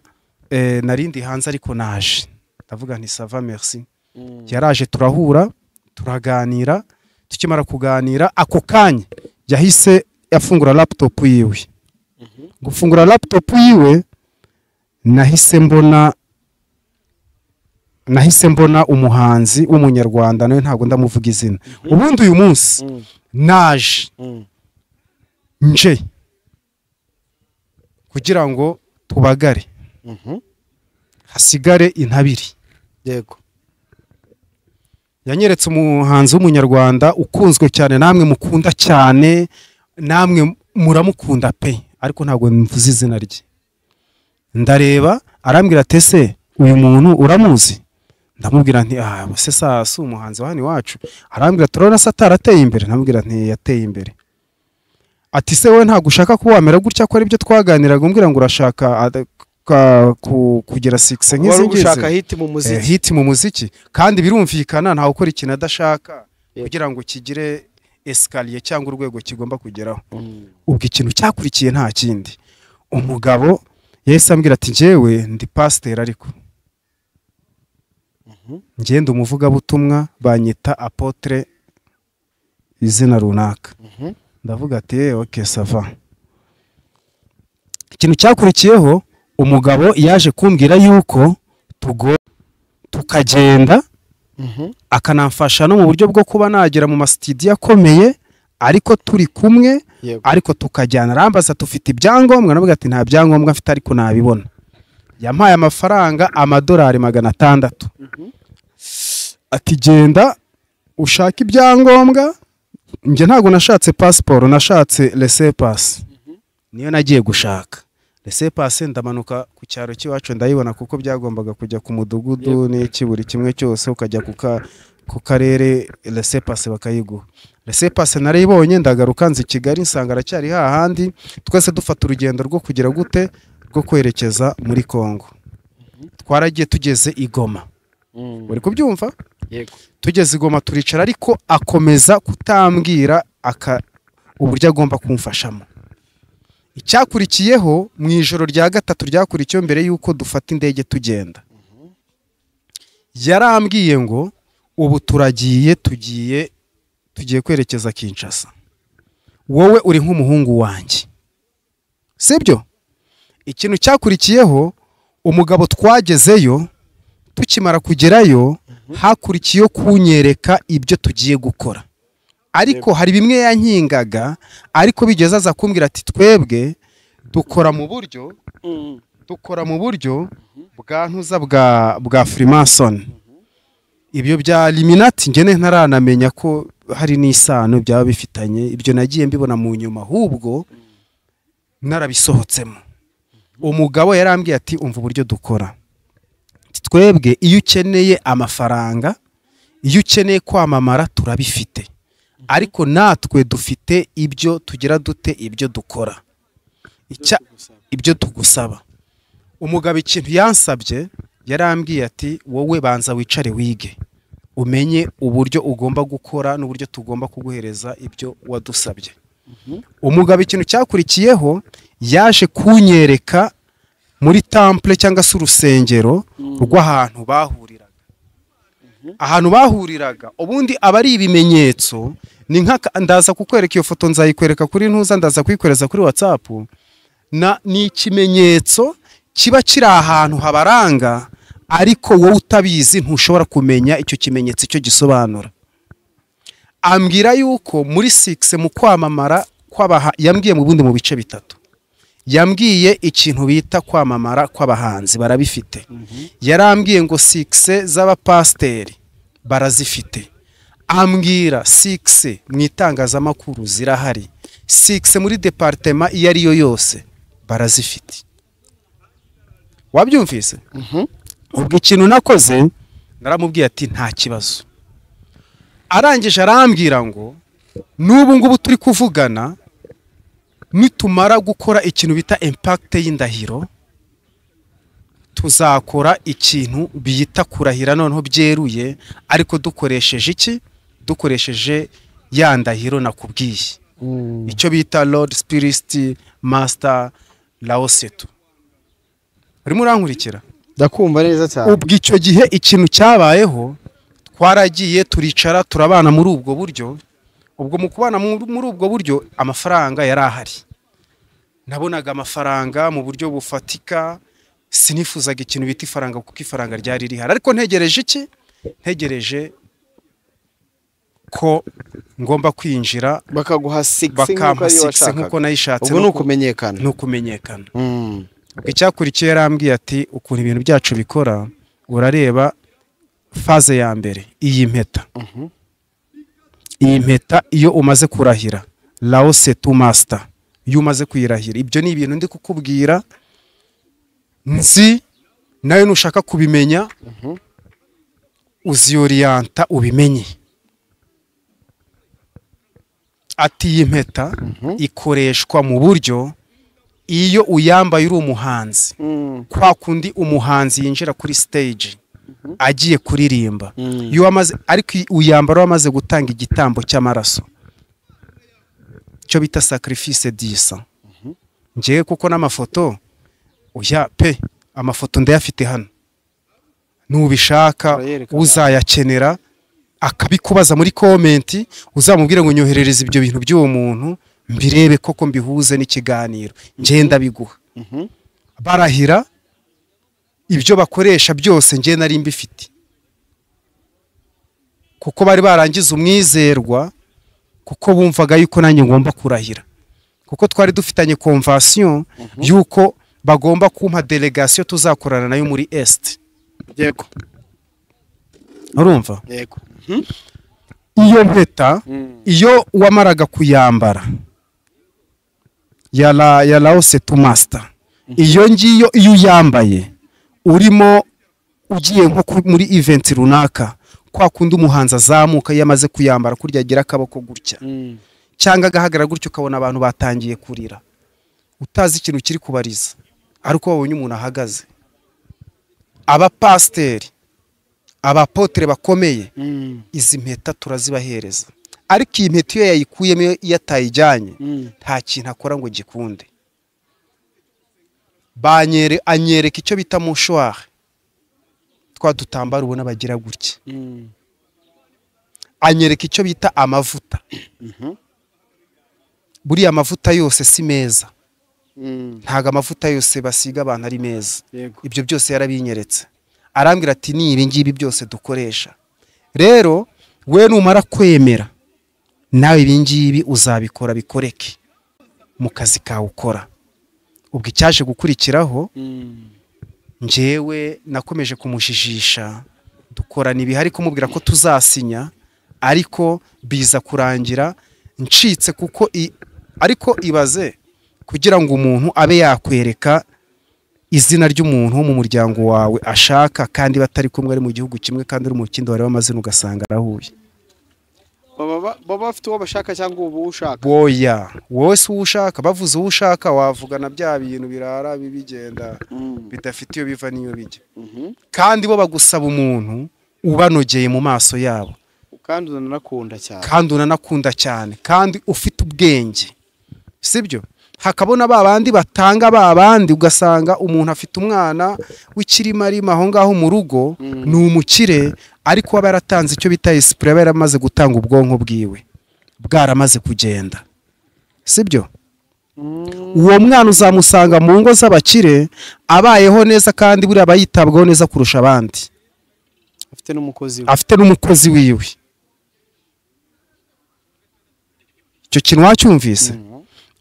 narindi hanze ariko naje, ndavuga nti ça va merci. Yaraje turahura turaganira, tukimara kuganira ako kanya yahise yafungura laptop yiwe. Gufungura laptop yiwe nahise mbona umuhanzi w'umunyarwanda, nawe ntago ndamuvuga izina. Ubundi uyu munsi naje nje kugira ngo tubagare hasigare intabiri. Yego. Yanyeretse umuhanzi w'umunyarwanda ukunzwe cyane, namwe mukunda cyane, namwe muramukunda pe, ariko ntago mvuze izina rye. Ndareba arambwira ati ese uyu muntu uramuzi? Ndamubwira nti ah se si umuhanzi wa hano iwacu. Arambwira turabona se atarateye imbere? Ndamubwira nti yateye imbere. Ati se wowe ntago ushaka kuba wamera gutya ko ari byo twaganiraga, umbwira ngo urashaka kugira success nk'izi ngizi, ushaka hit mu muziki, hit mu muziki, kandi birumvikana ntawe ukora ikintu adashaka kugira ngo kigire escalier cyangwa urwego kigomba kugeraho. Ubwo ikintu cyakurikiye nta kindi, umugabo yahise ambwira ati njyewe ndi pasteur, ariko ngenda umuvugabutumwa banyita apotre izina runaka. Ndavuga ati okay ça va. Ikintu cyakurikiyeho umugabo yaje kumbwira yuko tukagenda, akanamfasha no mu buryo bwo kuba nagera mu masitidiyo akomeye, ariko turi kumwe, ariko tukajyana. Arambaza tufite ibyangombwa? Navuga ati nta byangombwa mfite ariko nabibona. Yampaye amafaranga amadolari 600. Ati genda ushaka ibyangombwa. Njye ntago nashatse passport, nashatse laissez-passer. Niyo nagiye gushaka laissez-passer, ndamanuka ku cyaro cy'iwacu ndayibona, kuko byagombaga kujya ku mudugudu n'iki buri kimwe cyose ukajya ku karere laissez-passer bakayiguha. Laissez-passer narayibonye, ndagaruka nzi Kigali nsanga aracyari hahandi. Twese dufata urugendo rwo kugira gute, rwo kwerekeza muri Kongo. Twaragiye tugeze i Goma. Uri kubyumva? Yego. Tugeze i Goma turicara, ariko akomeza kutambwira uburyo agomba kumfashamo. Icyakurikiyeho mu ijoro rya gatatu ryakurikiyeho mbere yuko dufata indege tugenda, yarambwiye ngo ubu turagiye, tugiye kwerekeza Kinshasa, wowe uri nk'umuhungu wanjye, sibyo? Ikintu cyakurikiyeho Umugabo twagezeyo, tukimara kugerayo hakurikiyeho kunyereka ibyo tugiye gukora, ariko hari bimwe yankingaga, ariko bigeze aza kumbwira ati twebwe dukora mu buryo bwa ntuza bwa Freemason. Ibyo bya Illuminati ngene ntaranamenya ko hari n'isano byaba bifitanye, ibyo nagiye mbibona mu nyuma ahubwo narabisohotsemo. Umugabo yarambwiye ati umva uburyo dukora, twebwe iyo ukeneye amafaranga, iyo ukeneye kwamamara turabifite, ariko natwe dufite ibyo tugira dute, ibyo dukora, ibyo tugusaba. Umugabo ikintu yansabye yarambwiye ati wowe banza wicare wige, umenye uburyo ugomba gukora n'uburyo tugomba kuguhereza ibyo wadusabye. Umugabo ikintu cyakurikiyeho yaje kunyereka muri temple cyangwa se urusengero rw'ahantu bahuriraga. Ahantu bahuriraga ubundi aba ari ibimenyetso, ni nka ndaza kukwereka iyo foto, nzayikwereka kuri ntuza, ndaza kuyikwereza kuri WhatsApp, na ni ikimenyetso kiba kiri ahantu habaranga, ariko wowe utabizi ntushobora kumenya icyo kimenyetso icyo gisobanura. Ambwira yuko muri 6 mu kwamamara kwabaha, yambwiye mu bundi mu bice bitatu. Yambwiye ikintu bita kwamamara kw'abahanzi barabifite. Yarambwiye ngo 6 z'abapasteri barazifite. Ambwira 6 mu itangazamakuru zirahari, 6 muri departement iyo ari yo yose barazifite. Wabyumvise? Ubwo ikintu nakoze naramubwiye ati nta kibazo. Arangije arambwira ngo n'ubu ngubu turi kuvugana, nitumara gukora ikintu bita impact y'indahiro, tuzakora ikintu bita kurahira noneho byeruye, ariko dukoresheje iki? Dukoresheje ya ndahiro nakubwiye, icyo bita Lord Spirit Master Laosetu. Urimo urankurikira? Ndakumva neza cyane. Ubwo icyo gihe ikintu cyabayeho, twaragiye turicara turabana muri ubwo buryo. Ubwo mu kubana muri ubwo buryo amafaranga yari ahari, nabonaga amafaranga mu buryo bufatika, sinifuzaga ikintu bita ifaranga kuko ifaranga ryari rihari, ariko ntegereje iki? Ntegereje ko ngomba kwinjira bakaguha 6 nkuko nayishatse, ubwo nukumenyekana, nukumenyekana. Icyakurikiye yarambwiye ati ukuntu ibintu byacu bikora, urareba faze ya mbere iyi mpeta. Iyi mpeta iyo umaze kurahira Laosetu Master, iyo umaze kuyirahira, ibyo ni ibintu ndi kukubwira nzi, nawe nushaka kubimenya uziorienta ubimenye. Ati iyi mpeta ikoreshwa mu buryo iyo uyambaye uri umuhanzi, kwa kundi umuhanzi yinjira kuri stage agiye kuririmba, iyo amaze, ariko uyambara wamaze gutanga igitambo cy'amaraso, cyo bita sacrifice disa. Ngiye kuko n'amafoto oya pe, amafoto ndayafite hano, nubishaka uzayakenera akabikubaza muri comment, uzamubwire ngo nyoherereze ibyo bintu by'uwo muntu mbirebe koko mbihuze n'ikiganiro, ngiye ndabiguha. Barahira ibyo bakoresha byose ngiye nari mbifite, kuko bari barangiza umwizerwa, kuko bumvaga yuko nanjye ngomba kurahira, kuko twari dufitanye convention yuko bagomba kumpa delegation tuzakorana nayo muri Est. Yego. Urumva? Yego. Iyo mpeta iyo wamaraga kuyambara ya Laosetu Master, iyo ngiyo iyo uyambaye urimo ugiye nko muri event runaka, kwa kundi umuhanzi azamuka yamaze kuyambara kurya agira akaboko gutya cyangwa agahagarara gutyo, ukabona abantu batangiye kurira utazi ikintu kiri kubariza, ariko babonye umuntu ahagaze. Abapasteri, abapotre bakomeye, izi mpeta turazibahereza, ariko iyi mpeta iyo yayikuyemo iyo atayijyanye nta kintu akora ngo gikunde. Banyere anyereka icyo bita mouchoir, twa dutambaro ubona bagira gutya. Anyereka icyo bita amavuta. Buriya amavuta yose si meza. Ntago amavuta yose basiga abantu ari meza. Ibyo byose yarabinyeretse, arambwira ati ni ibi ngibi byose dukoresha. Rero we numara kwemera nawe ibi ngibi uzabikora bikoreke mu kazi kawe ukora. Ubwo icyaje gukurikiraho, njyewe nakomeje kumujijisha, dukorana ibihari kumubwira ko tuzasinya, ariko biza kurangira ncitse kuko ariko ibaze kugira ngo umuntu abe yakwereka izina ry'umuntu wo mu muryango wawe ashaka kandi batari kumwe, ari mu gihugu kimwe kandi uri mu kindi, wareba amazina ugasanga arahuye. Baba bafite uwo bashaka cyangwa ubu ushaka? Boya, wowe si uwo ushaka, bavuze uwo ushaka wavugana bya bintu birara bibigenda bidafite iyo biva n'iyo bijya. Kandi bo bagusaba umuntu ubanogeye mu maso yabo, kandi unanakunda cyane, kandi unanakunda cyane, kandi ufite ubwenge, sibyo? Hakabona babandi batanga babandi, ugasanga umuntu afite umwana w'ikirimarima aho ngaho mu rugo, ni umukire, ariko aba yaratanze icyo bita esprit, aba yaramaze gutanga ubwonko bwiwe bwaramaze kugenda, sibyo? Uwo mwana uzamusanga mu ngo z'abakire abayeho neza, kandi buriya aba yitabwaho neza kurusha abandi, afite n'umukozi we, afite n'umukozi wiwe. Icyo kintu wacyumvise?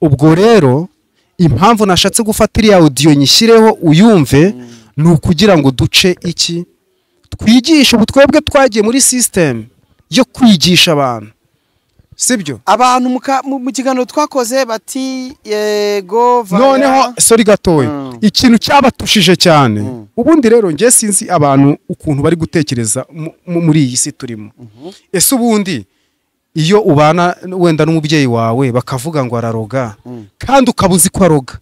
Ubwo rero impamvu nashatse gufata iriya audio nyishyireho uyumve, ni ukugira ngo duce iki, twigishe. Ubu twebwe twagiye muri system yo kwigisha abantu, sibyo? Abantu mu kiganiro twakoze bati yego. Noneho sorry gatoya, ikintu cyabatushije cyane. Ubundi rero nge sinzi abantu ukuntu bari gutekereza muri iyi si turimo. Ese ubundi iyo ubana wenda n'umubyeyi wawe bakavuga ngo araroga, kandi ukaba uzi ko aroga,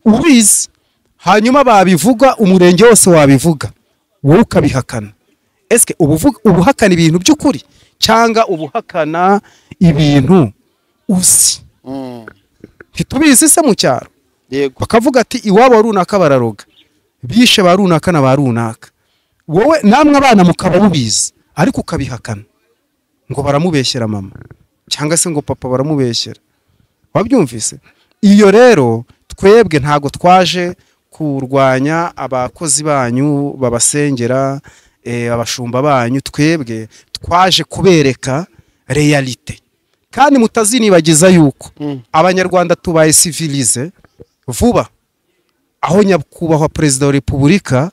ubizi, hanyuma babivuga umurenge wose wabivuga, wowe ukabihakana, eske ubuhakana ibintu by'ukuri cyangwa ubuhakana ibintu uzi? Ntitubizi se mu cyaro? Bakavuga ati iwabo runaka bararoga, bishe ba runaka na ba runaka, wowe namwe abana mukaba mubizi, ariko ukabihakana ngo baramubeshyera mama cyangwa se ngo papa baramubeshyera. Wabyumvise? Iyo rero twebwe ntago twaje kurwanya abakozi banyu babasengera, abashumba banyu, twebwe twaje kubereka realite. Kandi mutazinibagiza yuko Abanyarwanda tubaye civilize vuba, aho nyakubahwa Perezida wa Repubulika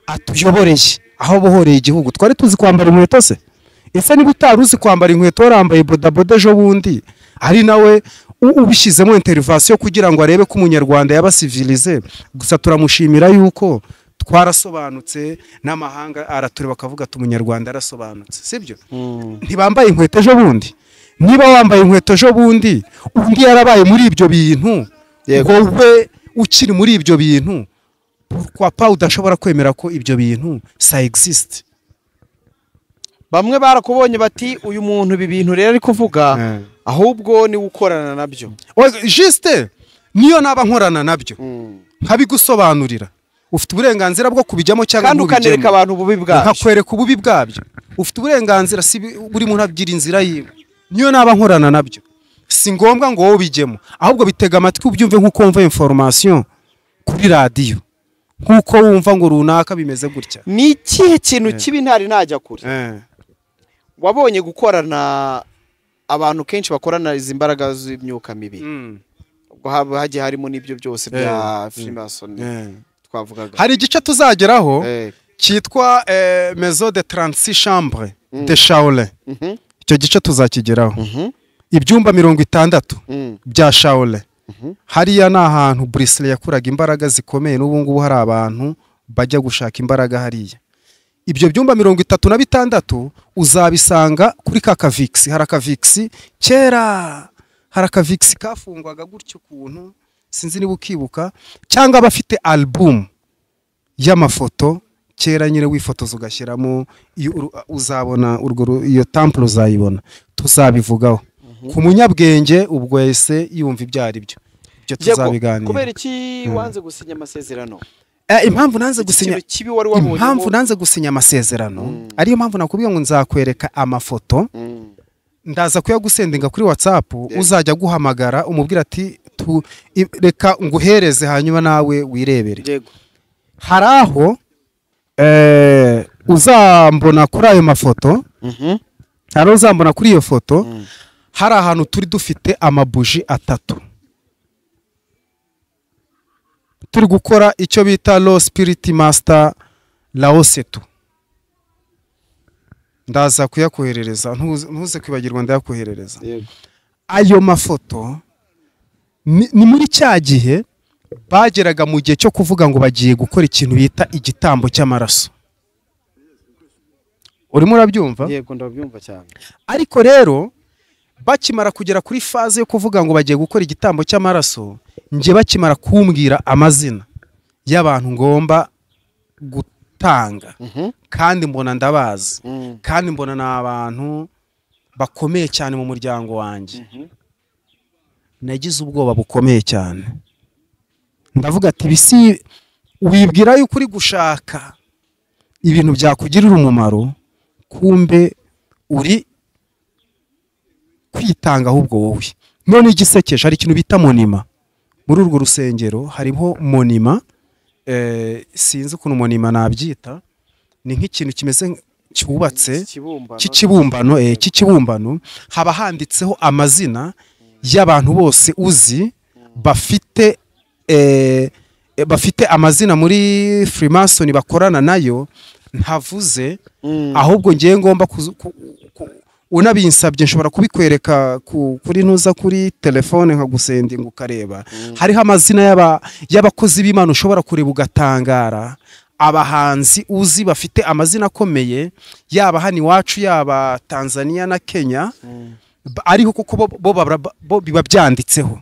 atuyoboreye, aho bohoreye igihugu. Twari tuzi kwambara inkweto se? Ese niba utari uzi kwambara inkweto warambaye bodaboda ejo bundi, ari nawe ubishyizemo intervention kugira ngo arebe ko umunyarwanda yaba civilize. Gusa turamushimira yuko twarasobanutse, n'amahanga aratureba bakavuga ati umunyarwanda arasobanutse, sibyo? Ntibambaye inkweto ejo bundi. Niba wambaye inkweto ejo bundi, undi yarabaye muri ibyo bintu, wowe ukiri muri ibyo bintu, pourquoi pas udashobora kwemera ko ibyo bintu ça existe? Bamwe barakubonye bati uyu muntu ibi bintu rero ari kuvuga, ahubwo ni ukorana nabyo. Juste niyo naba nkorana nabyo nkabigusobanurira, ufite uburenganzira bwo kubijyamo cyangwa kandi ukanereka abantu ububi bwabyo, nkakwereka ububi bwabyo. Ufite uburenganzira, si buri muntu abyira inzira yiwe. Niyo naba nkorana nabyo si ngombwa ngo wowe ubijyemo, ahubwo bitega amatwi ubyumve nk'uko wumva information kuri radio, nk'uko wumva ngo runaka bimeze gutya. Ni ikihe kintu kibi ntari najya kure wabonye gukorana abantu kenshi bakorana izi mbaraga z'imyuka mibi? Ubwo hagiye harimo n'ibyo byose bya Freemason twavugaga. Hari igice tuzageraho cyitwa Maison de 36 chambres de Shaolin. Icyo gice tuzakigeraho. Ibyumba 60 bya Shaolin. Hariya ni ahantu Bruce yakuraga imbaraga zikomeye, n'ubu ngubu hari abantu bajya gushaka imbaraga hariya. Ibyo byumba 36 uzabisanga kuri Kakavix. Hari akavix kera, hari akavix kafungwaga gutyo kuntu, sinzi niba ukibuka, cyangwa abafite album y'amafoto kera nyine wifotoza ugashyiramo, uzabona urwo iyo temple uzayibona. Tuzabivugaho ku munyabwenge ubwo yese yumva ibyo ari byo, ibyo tuzabiganira. Kubera iki wanze gusinya amasezerano? Impamvu nanze gusinya, impamvu nanze gusinya amasezerano, ariyo mpamvu nakubwiye ngo nzakwereka amafoto, ndaza kuyagusendinga kuri WhatsApp, uzajya guhamagara umubwira ati Reka nguhereze hanyuma nawe wirebere. Yego. Hari aho uzambona kuri ayo mafoto, hari uzambona kuri iyo foto, hari ahantu turi dufite amabuji 3 turi gukora icyo bita Low Spirit Master Laosetu. Ndaza kuyakoherereza, ntuze kwibagirwa, ndayakoherereza. Ayo mafoto ni muri cya gihe bageraga mu gihe cyo kuvuga ngo bagiye gukora ikintu bita igitambo cy'amaraso. Urimo urabyumva? Yego, ndabyumva cyane. Ariko rero bakimara kugera kuri faze yo kuvuga ngo bagiye gukora igitambo cy'amaraso, nje bakimara kumbwira amazina y'abantu ngomba gutanga, kandi mbona ndabazi, kandi mbona n'abantu bakomeye cyane mu muryango wanjye. Nagize ubwoba bukomeye cyane. Ndavuga ati bisi wibwira yuko uri gushaka ibintu byakugirira umumaro, kumbe uri kwitanga ahubwo wowe. None igisekeje, hari ikintu bita monima. Muri urwo rusengero hariho monima, sinzi ukuntu monima nabyita, ni nk'ikintu kimeze cyubatse cy'ikibumbano, haba handitseho amazina y'abantu bose uzi bafite amazina muri Freemason bakorana nayo, ntavuze ahubwo ngiye ngomba unabinsabye nshobora kubikwereka kuri ntuza kuri telefone nkagusendinga ukareba. Hariho amazina y'abakozi b'Imana ushobora kureba ugatangara, abahanzi uzi bafite amazina akomeye, yaba hano iwacu, yaba Tanzania na Kenya, ariho kuko bo biba byanditseho.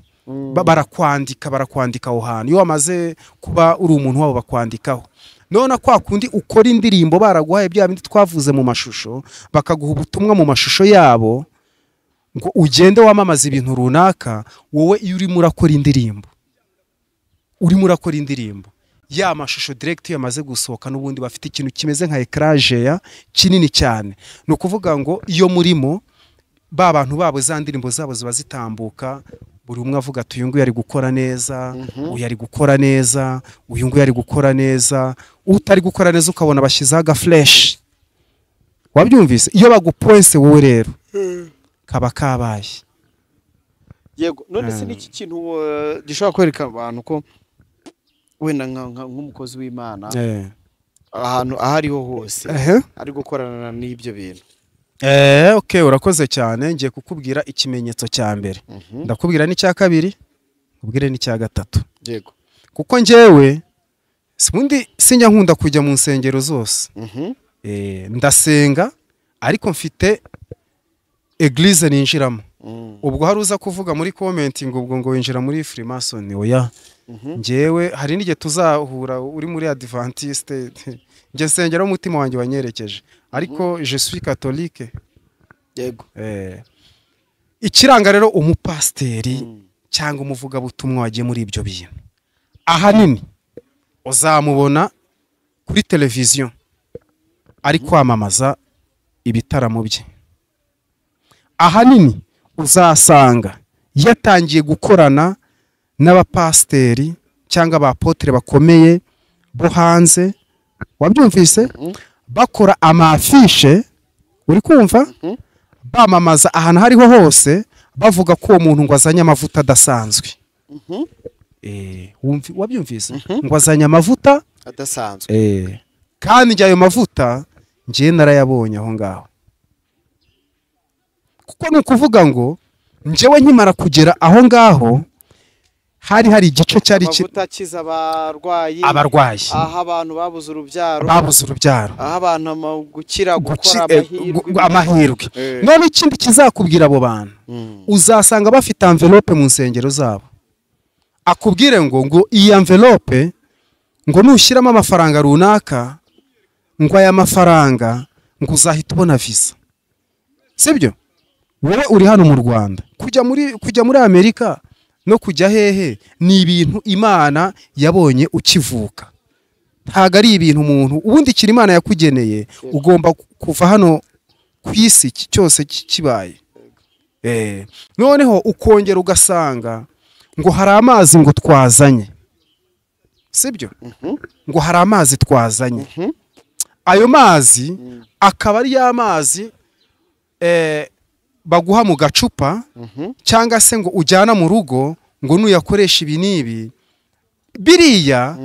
Barakwandika aho hantu. Iyo wamaze kuba uri umuntu wabo bakwandikaho. None kwa kundi ukora indirimbo baraguhaye bya bindi twavuze mu mashusho, bakaguha ubutumwa mu mashusho yabo ngo ugende wamamaza ibintu runaka, wowe iyo urimo urakora indirimbo, ya mashusho direct yamaze gusohoka, n'ubundi bafite ikintu kimeze nka ecran kinini cyane. Ni ukuvuga ngo iyo murimo ba bantu babo za ndirimbo zabo ziba zitambuka, buri umwe avuga ati uyu nguyu ari gukora neza, uyu ari gukora neza, uyu nguyu ari gukora neza, utari gukora neza ukabona bashyizeho aga flash. Wabyumvise? Iyo bagupoinse wowe rero kaba kabaye. Yego, none se niki kintu gishobora kwereka abantu ko wenda nk'umukozi w'Imana ahantu ahariho hose ari gukorana n'ibyo bintu? Okay, urakoze cyane. Ngiye kukubwira ikimenyetso cya mbere, ndakubwira n'icya kabiri, nkubwire n'icya gatatu. Yego. Kuko njyewe ubundi sinjya nkunda kujya mu nsengero zose. Ndasenga ariko mfite eglise ninjiramo. Ubwo hari uza kuvuga muri comment ngo ubwo ngo winjira muri Freemason, oya. Njyewe hari n'igihe tuzahura uri muri Adventiste, njye nsengera umutima wanjye wanyerekeje, ariko je suis catholique. Yego. Ikiranga rero umupasteri cyangwa umuvugabutumwa wagiye muri ibyo bintu, ahanini uzamubona kuri televiziyo ari kwamamaza ibitaramo bye. Ahanini uzasanga yatangiye gukorana n'abapasteri cyangwa abapotre bakomeye bo hanze, wabyumvise, bakora amafishe, uri kumva, bamamaza ahantu hariho hose, bavuga ko uwo muntu ngo azanye amavuta adasanzwe. Wabyumvise, ngo azanye amavuta adasanzwe. Kandi njye ayo mavuta ngiye narayabonye aho ngaho. Kuko ni ukuvuga ngo njyewe nkimara kugera aho ngaho hari igice cyari amavuta akiza abarwayi, aho abantu babuze urubyaro, aho abantu gukira, gukora amahirwe. None ikindi kizakubwira abo bantu, uzasanga bafite envelope mu nsengero zabo, akubwire ngo iyi envelope ngo nushyiramo amafaranga runaka, ngo aya mafaranga ngo uzahita ubona visa. Sibyo? Wowe uri hano mu Rwanda, kujya muri Amerika no kujya hehe ni ibintu Imana yabonye ukivuka. Ntago ari ibintu umuntu ubundi kiri Imana yakugeneye, ugomba kuva hano ku isi cyose kibaye. Noneho ukongera ugasanga Ngo hari amazi ngo twazanye, sibyo? Ngo hari amazi twazanye, ayo mazi akaba ari ya mazi baguha mu gacupa, cyangwa se ngo ujyana mu rugo ngo nuyakoresha ibi n'ibi. Biriya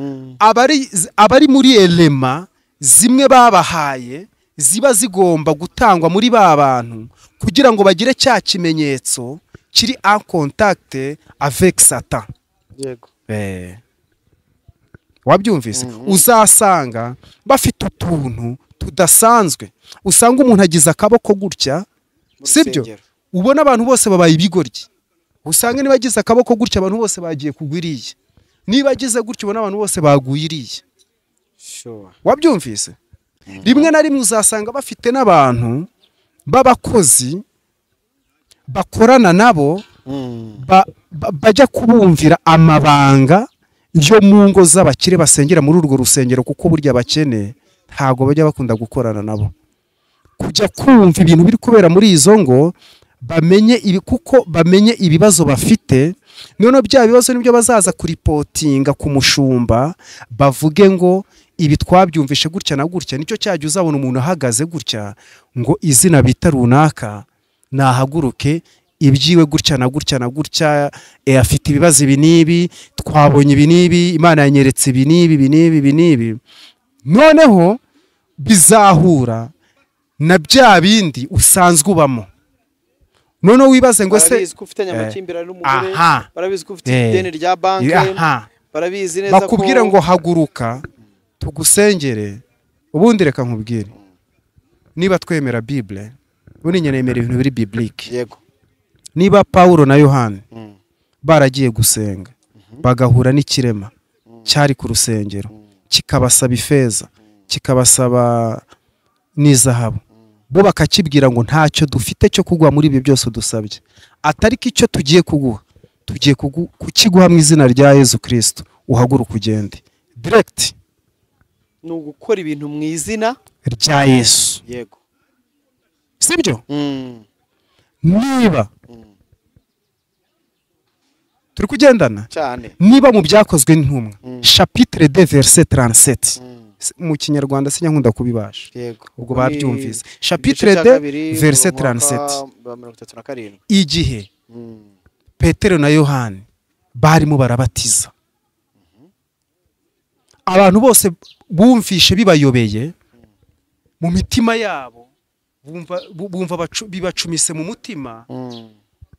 abari muri elema zimwe babahaye ziba zigomba gutangwa muri ba bantu kugira ngo bagire cya kimenyetso kiri en contact avec Satan. Yego. Wabyumvise? Uzasanga bafite utuntu tudasanzwe, usanga umuntu agize akaboko gutya, sibyo? Ubona abantu bose babaye ibigoryi. Usanga niba agize akaboko gutya abantu bose bagiye kugwiriye, niba agize gutya ubona abantu bose bagwiriye. Sure. Wabyumvise? Rimwe na rimwe uzasanga bafite n'abantu b'abakozi bakorana nabo, bajya kubumvira amabanga yo mu ngo z'abakire basengera muri urwo rusengero, kuko burya abakene ntago bajya bakunda gukorana nabo, kujya kumva ibintu biri kubera muri izo ngo bamenye ibi, kuko bamenye ibibazo bafite. None bya bibazo nibyo bazaza kuripotinga ku mushumba, bavuge ngo ibi twabyumvishe gutya na gutya. Nicyo cyajya uzabona umuntu ahagaze gutya ngo izina bita runaka nahaguruke, ibyiwe gutya na gutya na gutya, afite ibibazo ibi n'ibi, twabonye ibi n'ibi, Imana yanyeretse ibi n'ibi ibi n'ibi ibi n'ibi. Noneho bizahura na bya bindi usanzwe ubamo. Noneho wibaze ngo se barabizi ko ufitanye amakimbirane n'umugore, barabizi ko ufite ideni rya banki, barabizi neza ko bakubwira ngo haguruka tugusengere. Ubundi reka nkubwire, niba twemera Bible, ubundi nyine nemera ibintu biri biblique. Yego. Niba Paulo na Yohana baragiye gusenga bagahura n'ikirema cyari ku rusengero, kikabasaba ifeza, kikabasaba n'izahabu, bo bakakibwira ngo ntacyo dufite cyo kugwa muri ibyo byose dusabye, atari ko icyo tugiye kuguha tugiye kukiguha mu izina rya Yesu Kristo, uhaguruka ugende. Direct ni ugukora ibintu mu izina rya Yesu. Yego. Sibyo? Niba turi kugendana cyane, niba mu byakozwe n'intumwa chapitre 2 verset 37, mu kinyarwanda sinya kubibasha. Yego. Ubwo babyumvise. Chapitre 2 verset 37, igihe Petero na Yohani barimo barabatiza, abantu bose bumvishe bibayobeye mu mitima yabo, bumva bibacumise mu mutima,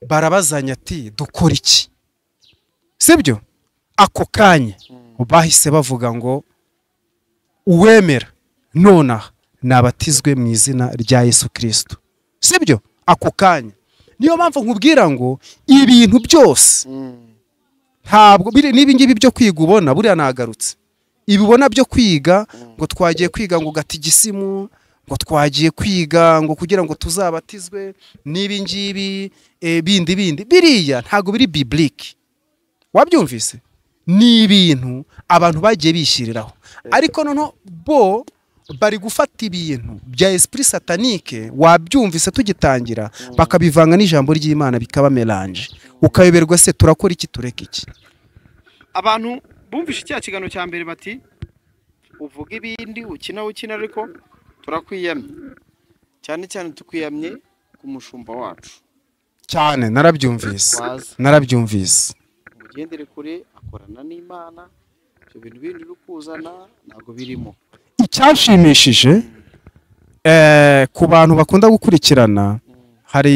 barabazanya ati dukora iki? Sibyo? Ako kanya bahise bavuga ngo uwemera nonaha nabatizwe mu izina rya Yesu Kristo. Sibyo? Ako kanya. Niyo mpamvu nkubwira ngo ibintu byose ntabwo niba ngibi byo kwiga ubona buriya nagarutse, ibibona byo kwiga ngo twagiye kwiga ngo gatigisimu, ngo twagiye kwiga ngo kugira ngo tuzabatizwe, nibi ngibi bindi bindi, biriya ntago biri biblique. Wabyumvise? Ni ibintu abantu bagiye bishyiriraho, ariko noneho bo bari gufata ibintu bya esprit satanique, wabyumvise tugitangira, bakabivanga n'ijambo ry'Imana bikaba melange, ukayoberwa se turakora iki tureka iki. Abantu bumvishe cya kigano cya mbere bati uvuga ibindi ukina ukina, ariko turakwiyamye cyane cyane, tukwiyamye ku mushumba wacu cyane. Narabyumvise, narabyumvise. Mugendere kure, akorana n'Imana, ibyo bintu bindi uri kuzana ntabwo birimo. Icyashimishije ku bantu bakunda gukurikirana, hari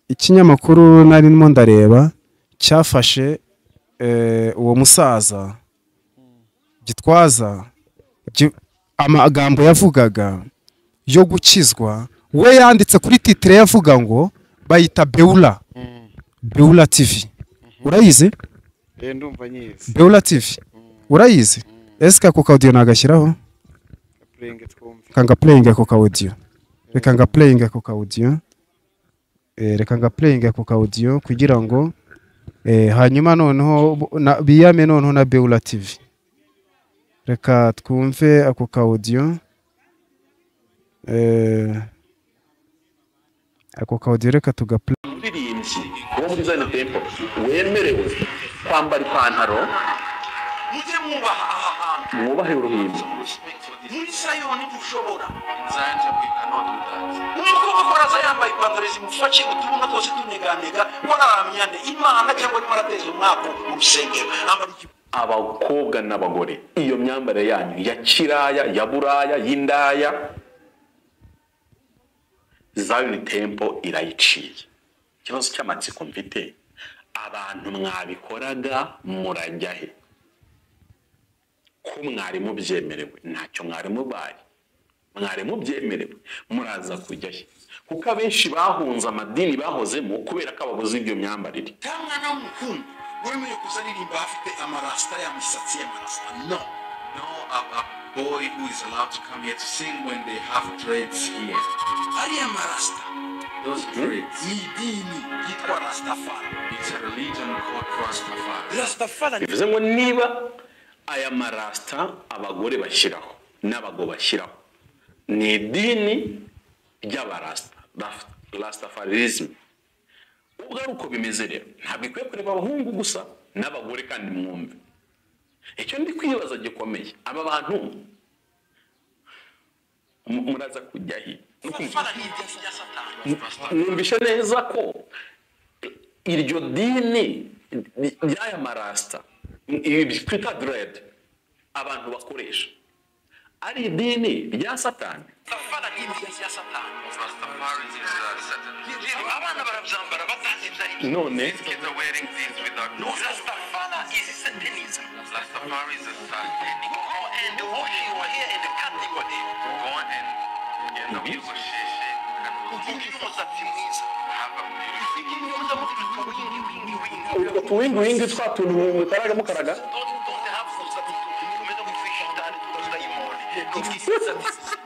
ikinyamakuru narimo ndareba cyafashe uwo musaza Gitwaza, amagambo yavugaga yo gukizwa, we yanditse kuri titre yavuga ngo bayita Beula, Beula TV. Urayizi? Ndumva nyizi. Beula TV. Urayizi? Eske ako audio nagashyiraho? Kanga playing ako audio. Reka nga playing ako audio. Reka nga playing ako audio kugira ngo hanyuma noneho biyame noneho na Beula TV. Reka twumve ako audio. Ako audio reka tugaplay. Umuririmbyi wo muri Zion Temple wemerewe kwambara ipantaro, mujye mwubaha aha hantu, mwubahe uruhimbi. Muri Sayoni ntushobora. In Zion Temple, you cannot do that. Umukobwa ko araza yambaye ipantaro zimufashe, utubuno twose tuneganega, ko araramya nde Imana cyangwa arimo arateza umwaku mu rusengero? Ambara ijipo. Abakobwa n'abagore, iyo myambarire yanyu ya kiraya, ya buraya, y'indaya, Zion Temple irayiciye. Ikibazo cy'amatsiko mfite, abantu mwabikoraga murajya he? Ko mwari mubyemerewe, ntacyo mwari mubaye, mwari mubyemerewe, muraza kujya he? Kuko abenshi bahunze amadini bahozemo kubera ko ababuze ibyo myambarire. Nta mwana w'umuhungu wemerewe kuza aririmba afite amarasita, ya misatsi y'amarasita, no. No, a boy who is allowed to come here to sing when they have dreads here. Ariya marasita Those dreads, ni idini ryitwa Rastafari. It's a religion called Rastafari. Rastafari. Bivuze ngo niba aya marasita abagore bashyiraho n'abagabo bashyiraho ni idini ry'abarasita, Rastafarism, ubwo ari uko bimeze rero, ntabwo ikwiye kureba abahungu gusa, n'abagore. Kandi mwumve icyo ndi kwibaza gikomeye, aba bantu muraza kujya he? Rastafari ni idini rya Satani. Mwumvishe neza ko iryo dini ry'aya marasita, ibi twita dread, abantu bakoresha, ari idini rya Satani. Rastafari ni idini rya Satani. Rastafari is Satan. Abana barabyambara batazi ibyo ari byo. None These kids are wearing these without No, Rastafari is Satanism. Rastafari is a satanic. Go and wash your hair and cut your hair. Go and wiyogosheshe Ugire umusatsi mwiza. Have a beautiful Ufite imyenda mugira utuwingi wingi wingi. Utwo tuwingi wingi, twa tuntu mukaraga mukaraga. Don't have umusatsi tumeze nk'utwishitani, tw'utudayimoni. Ufite umusatsi muzima.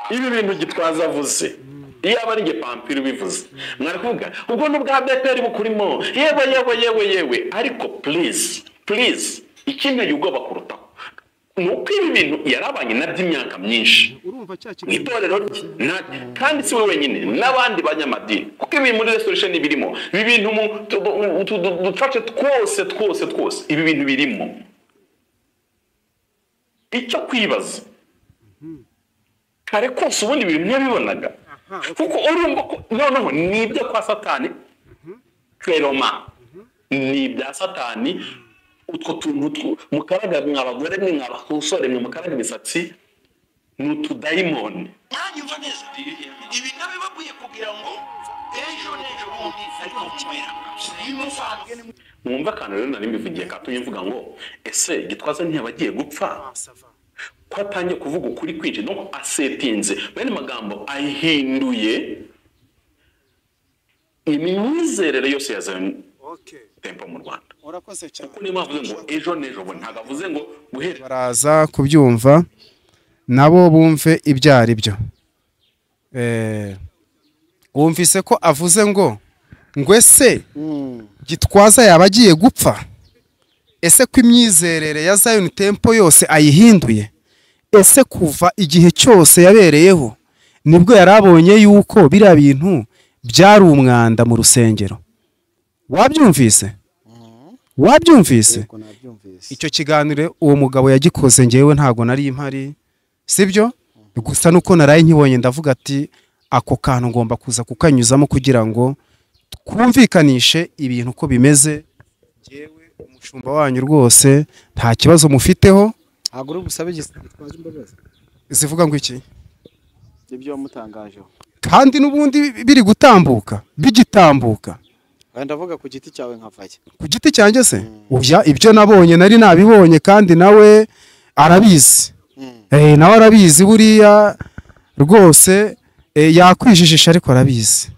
Ibi bintu Gitwaza avuze, iyo aba ari Pampiri ubivuze, mwari kuvuga ubwo n'ubwa ADEPR bukurimo, yewe yewe yewe yewe. Ariko please, please, ikinteye ubwoba kurutaho ni uko ibi bintu yarabanye nabyo imyaka myinshi Urumva cya mu kiganiro itorero rye, kandi si we wenyine, n'abandi banyamadini, kuko ibi muri Restoration birimo, ibi bintu mu ducace twose twose twose, ibi bintu birimo. Icyo kwibaza, kare kose ubundi ibintu ntiyabibonaga? Kuko urumva ko noneho ni ibyo kwa Satani, keroma ni ibya Satani. Utwo tuntu mukaraga, mwa bagore mwe, mwa basore mwe, mukaraga imisatsi, ni utudayimoni. Mwanyumva neza? Ibi nabibabwiye kugira ngo ejo n'ejo bundi ariko nywera nimuvanga. Mwumva akantu rero nari mbivugiye katumye mvuga ngo ese Gitwaza ntiyaba agiye gupfa, ko atangiye kuvuga ukuri kwinshi? Donc asetinze bene magambo, ahinduye imyizerere yose ya Zion Temple mu Rwanda. Urakoze cyane. Kuko niyo mpamvu avuze ngo ejo n'ejo bundi, ntabwo avuze ngo guhera Baraza kubyumva nabo, bumve ibyo ari byo. Wumvise ko avuze ngo ese Gitwaza yaba agiye gupfa? Ese ko imyizerere ya Zion Temple yose ayihinduye? Ese kuva igihe cyose yabereyeho nibwo yari abonye yuko biriya bintu byari umwanda mu rusengero? Wabyumvise, wabyumvise? Yego, nabyumvise. Icyo kiganiro uwo mugabo yagikoze ngewe ntago nari mpari, sibyo? Gusa nuko naraye nkibonye, ndavuga ati ako kantu ngomba kuza kukanyuzamo kugira ngo twumvikanishe ibintu uko bimeze. Ngewe umushumba wanyu rwose nta kibazo mufiteho. Ntabwo uri busabe Gitwaza imbabazi? Zivuga ngo iki? Ibyo wamutangajeho. Kandi n'ubundi biri gutambuka, bigitambuka. Wenda ndavuga ku giti cyawe nkavaya. Ku giti cyanjye se? Oya, ibyo nabonye nari nabibonye, kandi nawe arabizi. Nawe arabizi buriya rwose, yakwijijisha ariko arabizi.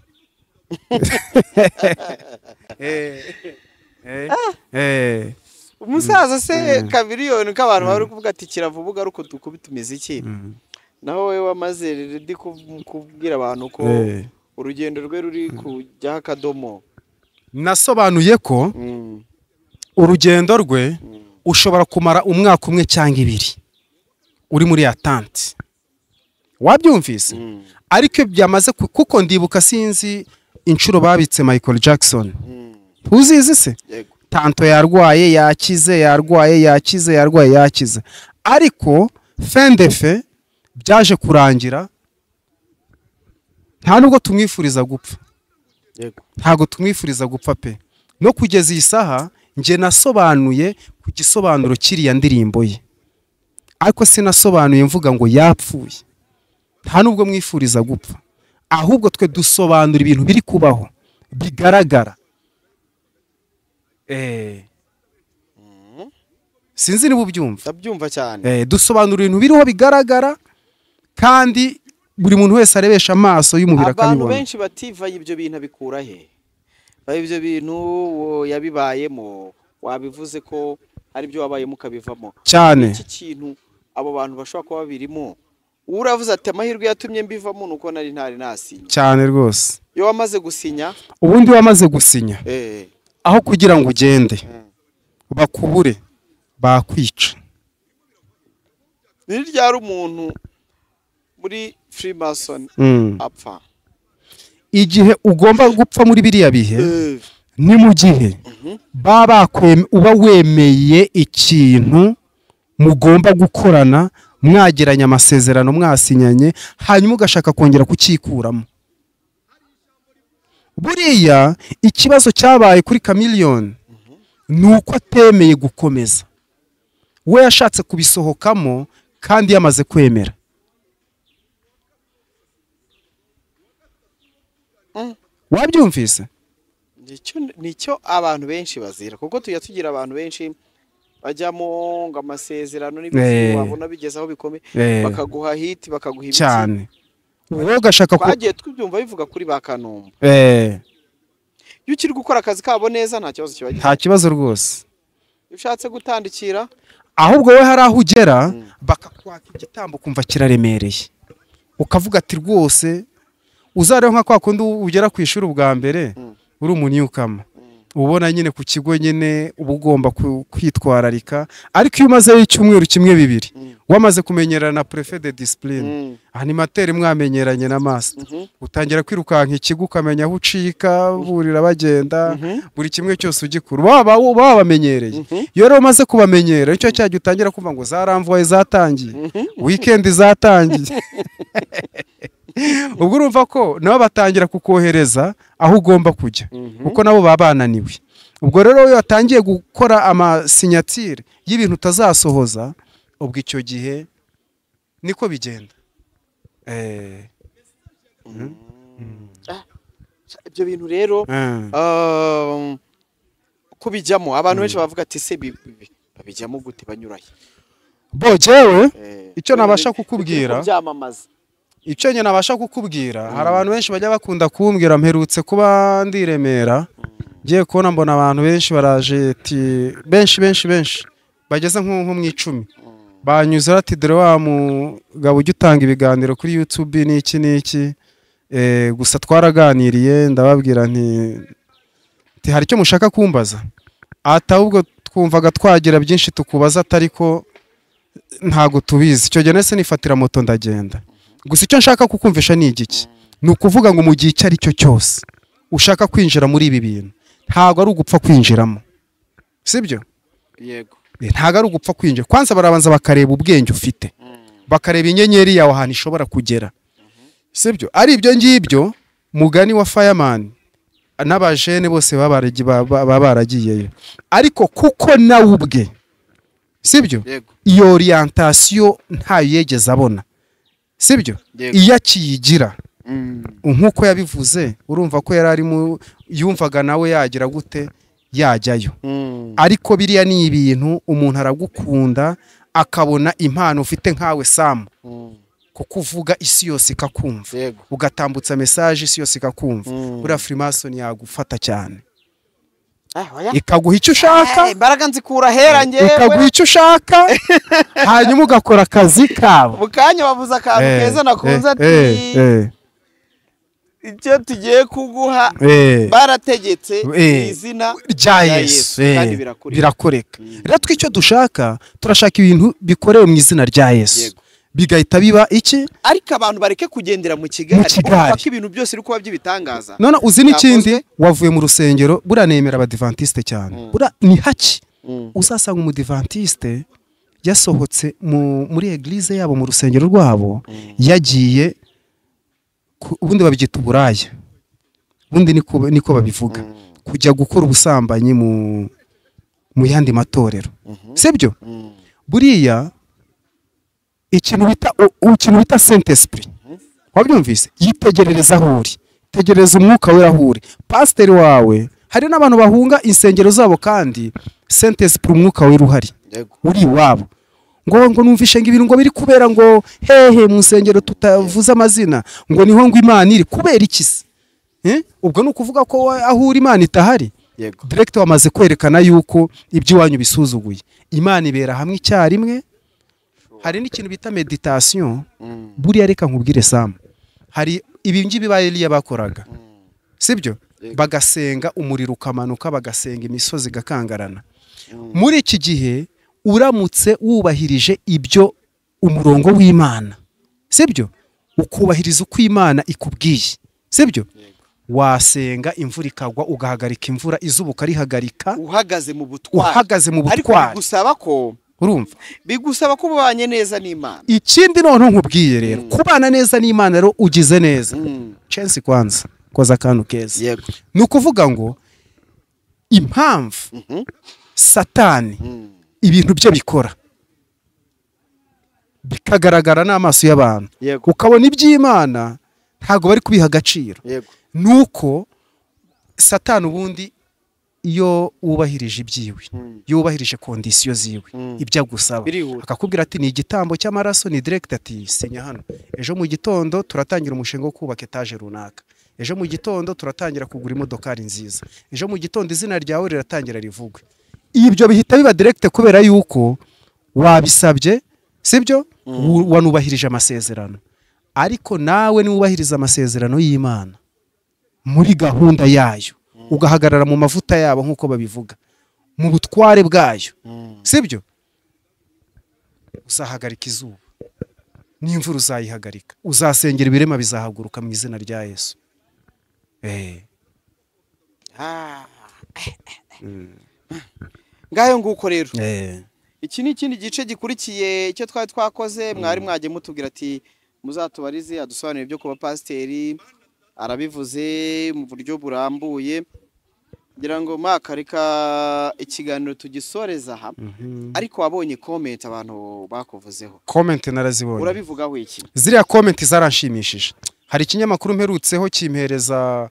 Umusaza se Kamiliyoni, ko abantu bari kuvuga ati kiravuga ariko dukubita imiziki, naho wowe wamaze ready kubwira abantu ko urugendo rwe ruri kujyaho akadomo? Nasobanuye ko urugendo rwe ushobora kumara umwaka umwe cyangwa 2 uri muri attente, wabyumvise? Ariko iyo byamaze kuko ndibuka, sinzi Inshuro babitse Michael Jackson ntuzizi se? Yego. Tanto yarwaye yakize, yarwaye yakize, yarwaye yakize, ariko fin de fin byaje kurangira. Nta nubwo tumwifuriza gupfa. Yego. Ntabwo tumwifuriza gupfa pe. No kugeza iyi saha njye nasobanuye ku gisobanuro kiriya ndirimbo ye, ariko sinasobanuye mvuga ngo yapfuye. Nta nubwo mwifuriza gupfa, ahubwo twe dusobanura ibintu biri kubaho bigaragara. Sinzi niba ubyumva. Ndabyumva cyane. Dusobanura ibintu biriho bigaragara, kandi buri muntu wese arebesha amaso y'umubiri akabibona. Abantu benshi bativa ibyo bintu abikura he? Ibyo bintu yabibayemo, wabivuze ko ari byo wabayemo ukabivamo cyane. Iki kintu abo bantu bashobora kuba birimo, uravuze ati amahirwe yatumye mbivamo nuko nari ntari nasinya. Cyane rwose. Iyo wamaze gusinya, ubundi wamaze gusinya, aho kugira ngo ugende bakubure bakwica. Ni ryari umuntu muri Freemason apfa? Igihe ugomba gupfa muri biriya bihe ni mu gihe baba uba wemeye ikintu mugomba gukorana, mwagiranye amasezerano, mwasinyanye, hanyuma ugashaka kongera kucyikuramo. Buriya ikibazo cyabaye kuri Chameleone ni uko atemeye gukomeza. We yashatse kubisohokamo kandi yamaze kwemera. Wabyumvise? Nicyo abantu benshi bazira, kuko tujya tugira abantu benshi bajyamo ngo amasezerano n'ibindi wabona bigeze aho bikomeye, bakaguha hit, bakaguha ibiki cyane. Wowe ugashaka ko twagiye tubyumva bivuga kuri ba Kanumba. Iyo ukiri gukora akazi kabo neza nta kibazo kiba gihari. Nta kibazo rwose. Iyo ushatse gutandikira, ahubwo wowe hari aho ugera bakakwaka igitambo ukumva kiraremereye, ukavuga ati rwose uzareba nka kwa kundi ugera ku ishuri ubwa mbere uri umunyukama, ubona nyine ku kigo nyine uba ugomba kwitwararika, ariko iyo umazeyo icyumweru kimwe bibiri wamaze kumenyerana na préfet de discipline, animateur mwamenyeranye na master, utangira kwirukanka ikigo ukamenya aho ucika, burira bagenda, buri kimwe cyose ugikura baba babamenyereye. Iyo rero umaze kubamenyera icyo cyajya utangira kumva ngo zaramvuye zatangiye, weekend zatangiye. Ubwo urumva ko nabo batangira kukohereza aho ugomba kujya, kuko nabo baba bananiwe. Ubwo rero iyo watangiye gukora amasinyatire y'ibintu utazasohoza, ubwo icyo gihe niko bigenda. Ibyo bintu rero kubijyamo abantu benshi bavuga ati se babijyamo gute banyurahe? Bo jewe icyo nabasha kukubwira, icyo nyine nabasha kukubwira, hari abantu benshi bajya bakunda kumbwira, mperutse kuba ndi Remera, ngiye kubona mbona abantu benshi baraje ati benshi benshi benshi bageze nko mu 10 banyuze ati dore wa mugabo ujya utanga ibiganiro kuri YouTube n'iki n'iki. Gusa twaraganiriye ndababwira nti hari icyo mushaka kumbaza, ati ahubwo twumvaga twagira byinshi tukubaza atariko ntago tubizi. Icyo gihe nese nifatira moto ndagenda. Gusa icyo nshaka kukumvisha ni igiki, ni ukuvuga ngo mu gihe icyo ari cyo cyose ushaka kwinjira muri ibi bintu ntago ari ugupfa kwinjiramo, sibyo? Yego. Ntago ari ugupfa kwinjira. Kwanza barabanza bakareba ubwenge ufite, bakareba inyenyeri yawe ahantu ishobora kugera, sibyo? Ari ibyo ngibyo mugani wa Fireman n'abajene bose baba baragiyeyo, ariko kuko nawe ubwe, sibyo, iyo orientation ntayo yegeze abona, sibyo? Iyo akiyigira nkuko yabivuze, urumva ko yari arimo yumvaga nawe yagira gute yajyayo. Ariko biriya ni ibintu umuntu aragukunda akabona impano ufite nkawe Sam, kuko uvuga isi yose ikakumva, ugatambutsa message isi yose ikakumva. Buriya Freemason yagufata cyane, ikaguha icyo ushaka, imbaraga nzikura hera ngewe, ikaguha icyo ushaka, hanyuma ugakora akazi kabo. Mu kanya bavuze akantu keza nakunze ati icyo tugiye kuguha barategetse izina rya Yesu kandi birakoreka. Rero twe icyo dushaka, turashaka ibintu bikorewe mu izina rya Yesu. Bigahita biba iki? Ariko abantu bareke kugendera mu kigare, kuko ibintu byose uri kuba by'ibitangaza. None uzi n'ikindi, wavuye mu rusengero, buriya nemera abadivantiste cyane, buriya ni haki uzasanga umudivantiste yasohotse muri eglise yabo, mu rusengero rwabo, yagiye ubundi babyita uburaya, ubundi niko babivuga, kujya gukora ubusambanyi mu yandi matorero, sibyo? Buriya ikintu bita Saint Esprit, wabyumvise, yitegerereza aho uri, tegereza umwuka wera aho uri. Pasiteri wawe, hari n'abantu bahunga insengero zabo kandi Saint Esprit umwuka wera uhari uri iwabo. Ngo numvishe ngo ibintu ngo biri kubera ngo hehe mu nsengero tutavuze amazina, ngo niho ngo Imana iri kubera iki se? Ubwo ni ukuvuga ko aho uri Imana itahari. Direct wamaze kwerekana yuko ibyo iwanyu bisuzuguye. Imana ibera hamwe icyarimwe. Hari n'ikintu bita meditation, buriya reka nkubwire Sam, hari ibi ngibi ba Eliya bakoraga, sibyo? Bagasenga umuriro ukamanuka, bagasenga imisozi igakangarana. Muri iki gihe uramutse wubahirije ibyo umurongo w'Imana, sibyo? Ukubahiriza uko Imana ikubwiye, sibyo? Wasenga imvura ikagwa, ugahagarika imvura, izuba ukarihagarika, uhagaze mu butwari, uhagaze mu butwari. Ariko bigusaba ko urumva, bigusaba ko ubanye neza n'Imana. Ikindi none nkubwiye rero, kubana neza n'Imana rero ugize neza. Chance kwanza koza akantu keza. Yego. Ni ukuvuga ngo impamvu Satani ibintu bye bikora bikagaragara n'amaso y'abantu, ukabona iby'Imana ntago bari kubiha agaciro, nuko Satani ubundi iyo wubahirije ibyiwe, iyo wubahirije kondisiyo ziwe, ibyo agusaba, akakubwira ati ni igitambo cy'amaraso, ni direct, ati senya hano, ejo mu gitondo turatangira umushinga wo kubaka etaje runaka, ejo mu gitondo turatangira kugura imodokari nziza, ejo mu gitondo izina ryawe riratangira rivugwe. Ibyo bihita biba direct kubera yuko wabisabye, sibyo? Wanubahirije amasezerano. Ariko nawe niwubahiriza amasezerano y'Imana muri gahunda yayo, ugahagarara mu mavuta yabo nkuko babivuga, mu butware bwayo, sibyo? Uzahagarika izuba n'imvura uzayihagarika, uzasengera ibirema bizahaguruka mu izina rya Yesu. Ngayo nguko rero. Iki ni ikindi gice gikurikiye icyo twari twakoze. Mwari mwagiye mutubwira ati muzatubarize adusobanurire ibyo kuba pasiteri, arabivuze mu buryo burambuye. Ngira ngo makarika ikiganiro tugisoreza aha. Ariko wabonye comment abantu bakuvuzeho? Comment narazibonye. Urabivugaho iki? Ziriya comment zaranshimishije. Hari ikinyamakuru mperutseho kimpereza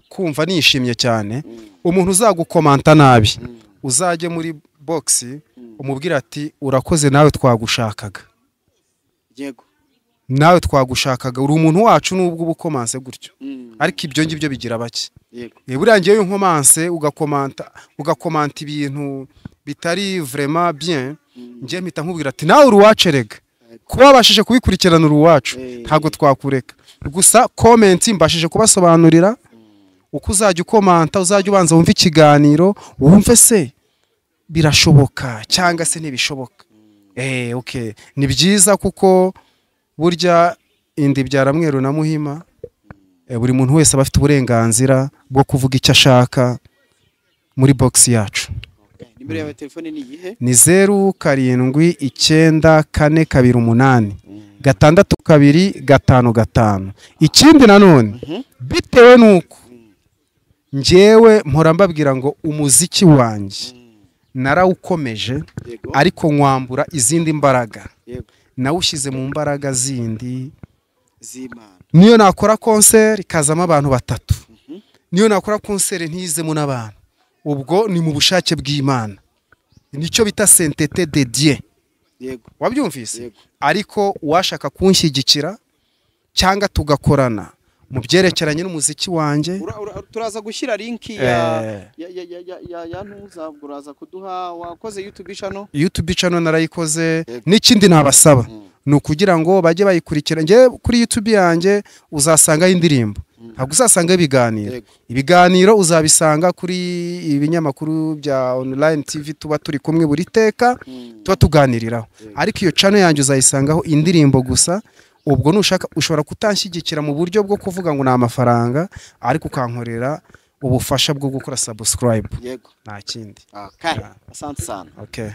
kumva nishimye cyane. Umuntu uzagukomanta nabi, uzajye muri box umubwira ati urakoze nawe twagushakaga. Yego. Nawe twagushakaga, uri umuntu wacu nubwo ubukomanse gutyo. Ariko ibyo ngibyo bigira bake. Yego. Buriya ngiye nkomanse ugakomanta ibintu bitari vraiment bien, ngiye mpita nkubwira ati nawe uri uwacu erega. Kuba wabashije kubikurikirana uri uwacu, ntabwo twakureka. Gusa comment mbashije kubasobanurira uko uzajya ukomanta, uzajya ubanza wumve ikiganiro, wumve se birashoboka cyangwa se ntibishoboka. Okay. Ni byiza kuko burya indi byara mweru na muhima, buri muntu wese aba afite uburenganzira bwo kuvuga icyo ashaka muri box yacu. Nimero yawe telefone ni iyihe? Ni 0 7 9 4 2 8 6 2 5 5. Ikindi nanone bitewe nuko njyewe mpora mbabwira ngo umuziki wanjye narawukomeje, ariko nkwambura izindi mbaraga, nawushyize mu mbaraga zindi z'Imana. Niyo nakora concert ikazamo abantu batatu, niyo nakora concert ntizemo n'abantu, ubwo ni mu bushake bw'Imana. Nicyo bita sainteté de Dieu. Yego. Wabyumvise? Ariko uwashaka kunshyigikira cyangwa tugakorana mu byerekeranye n'umuziki wanjye, turaza gushyira link ya ya ntuza, uraza kuduha. Wakoze YouTube channel? YouTube channel narayikoze. N'ikindi nabasaba ni ukugira ngo bajye bayikurikira. Nge kuri YouTube yanjye uzasangaho indirimbo Ntabwo uzasangaho ibiganiro. Ibiganiro uzabisanga kuri ibinyamakuru bya online TV tuba turi kumwe buri teka, tuba tuganiriraho. Ariko iyo channel yanjye uzayisangaho indirimbo gusa. Ubwo nushaka ushobora kutanshyigikira mu buryo bwo kuvuga ngo ni amafaranga, ariko ukankorera ubufasha bwo gukora subscribe. Nta kindi. Okay. Asante sana. Okay.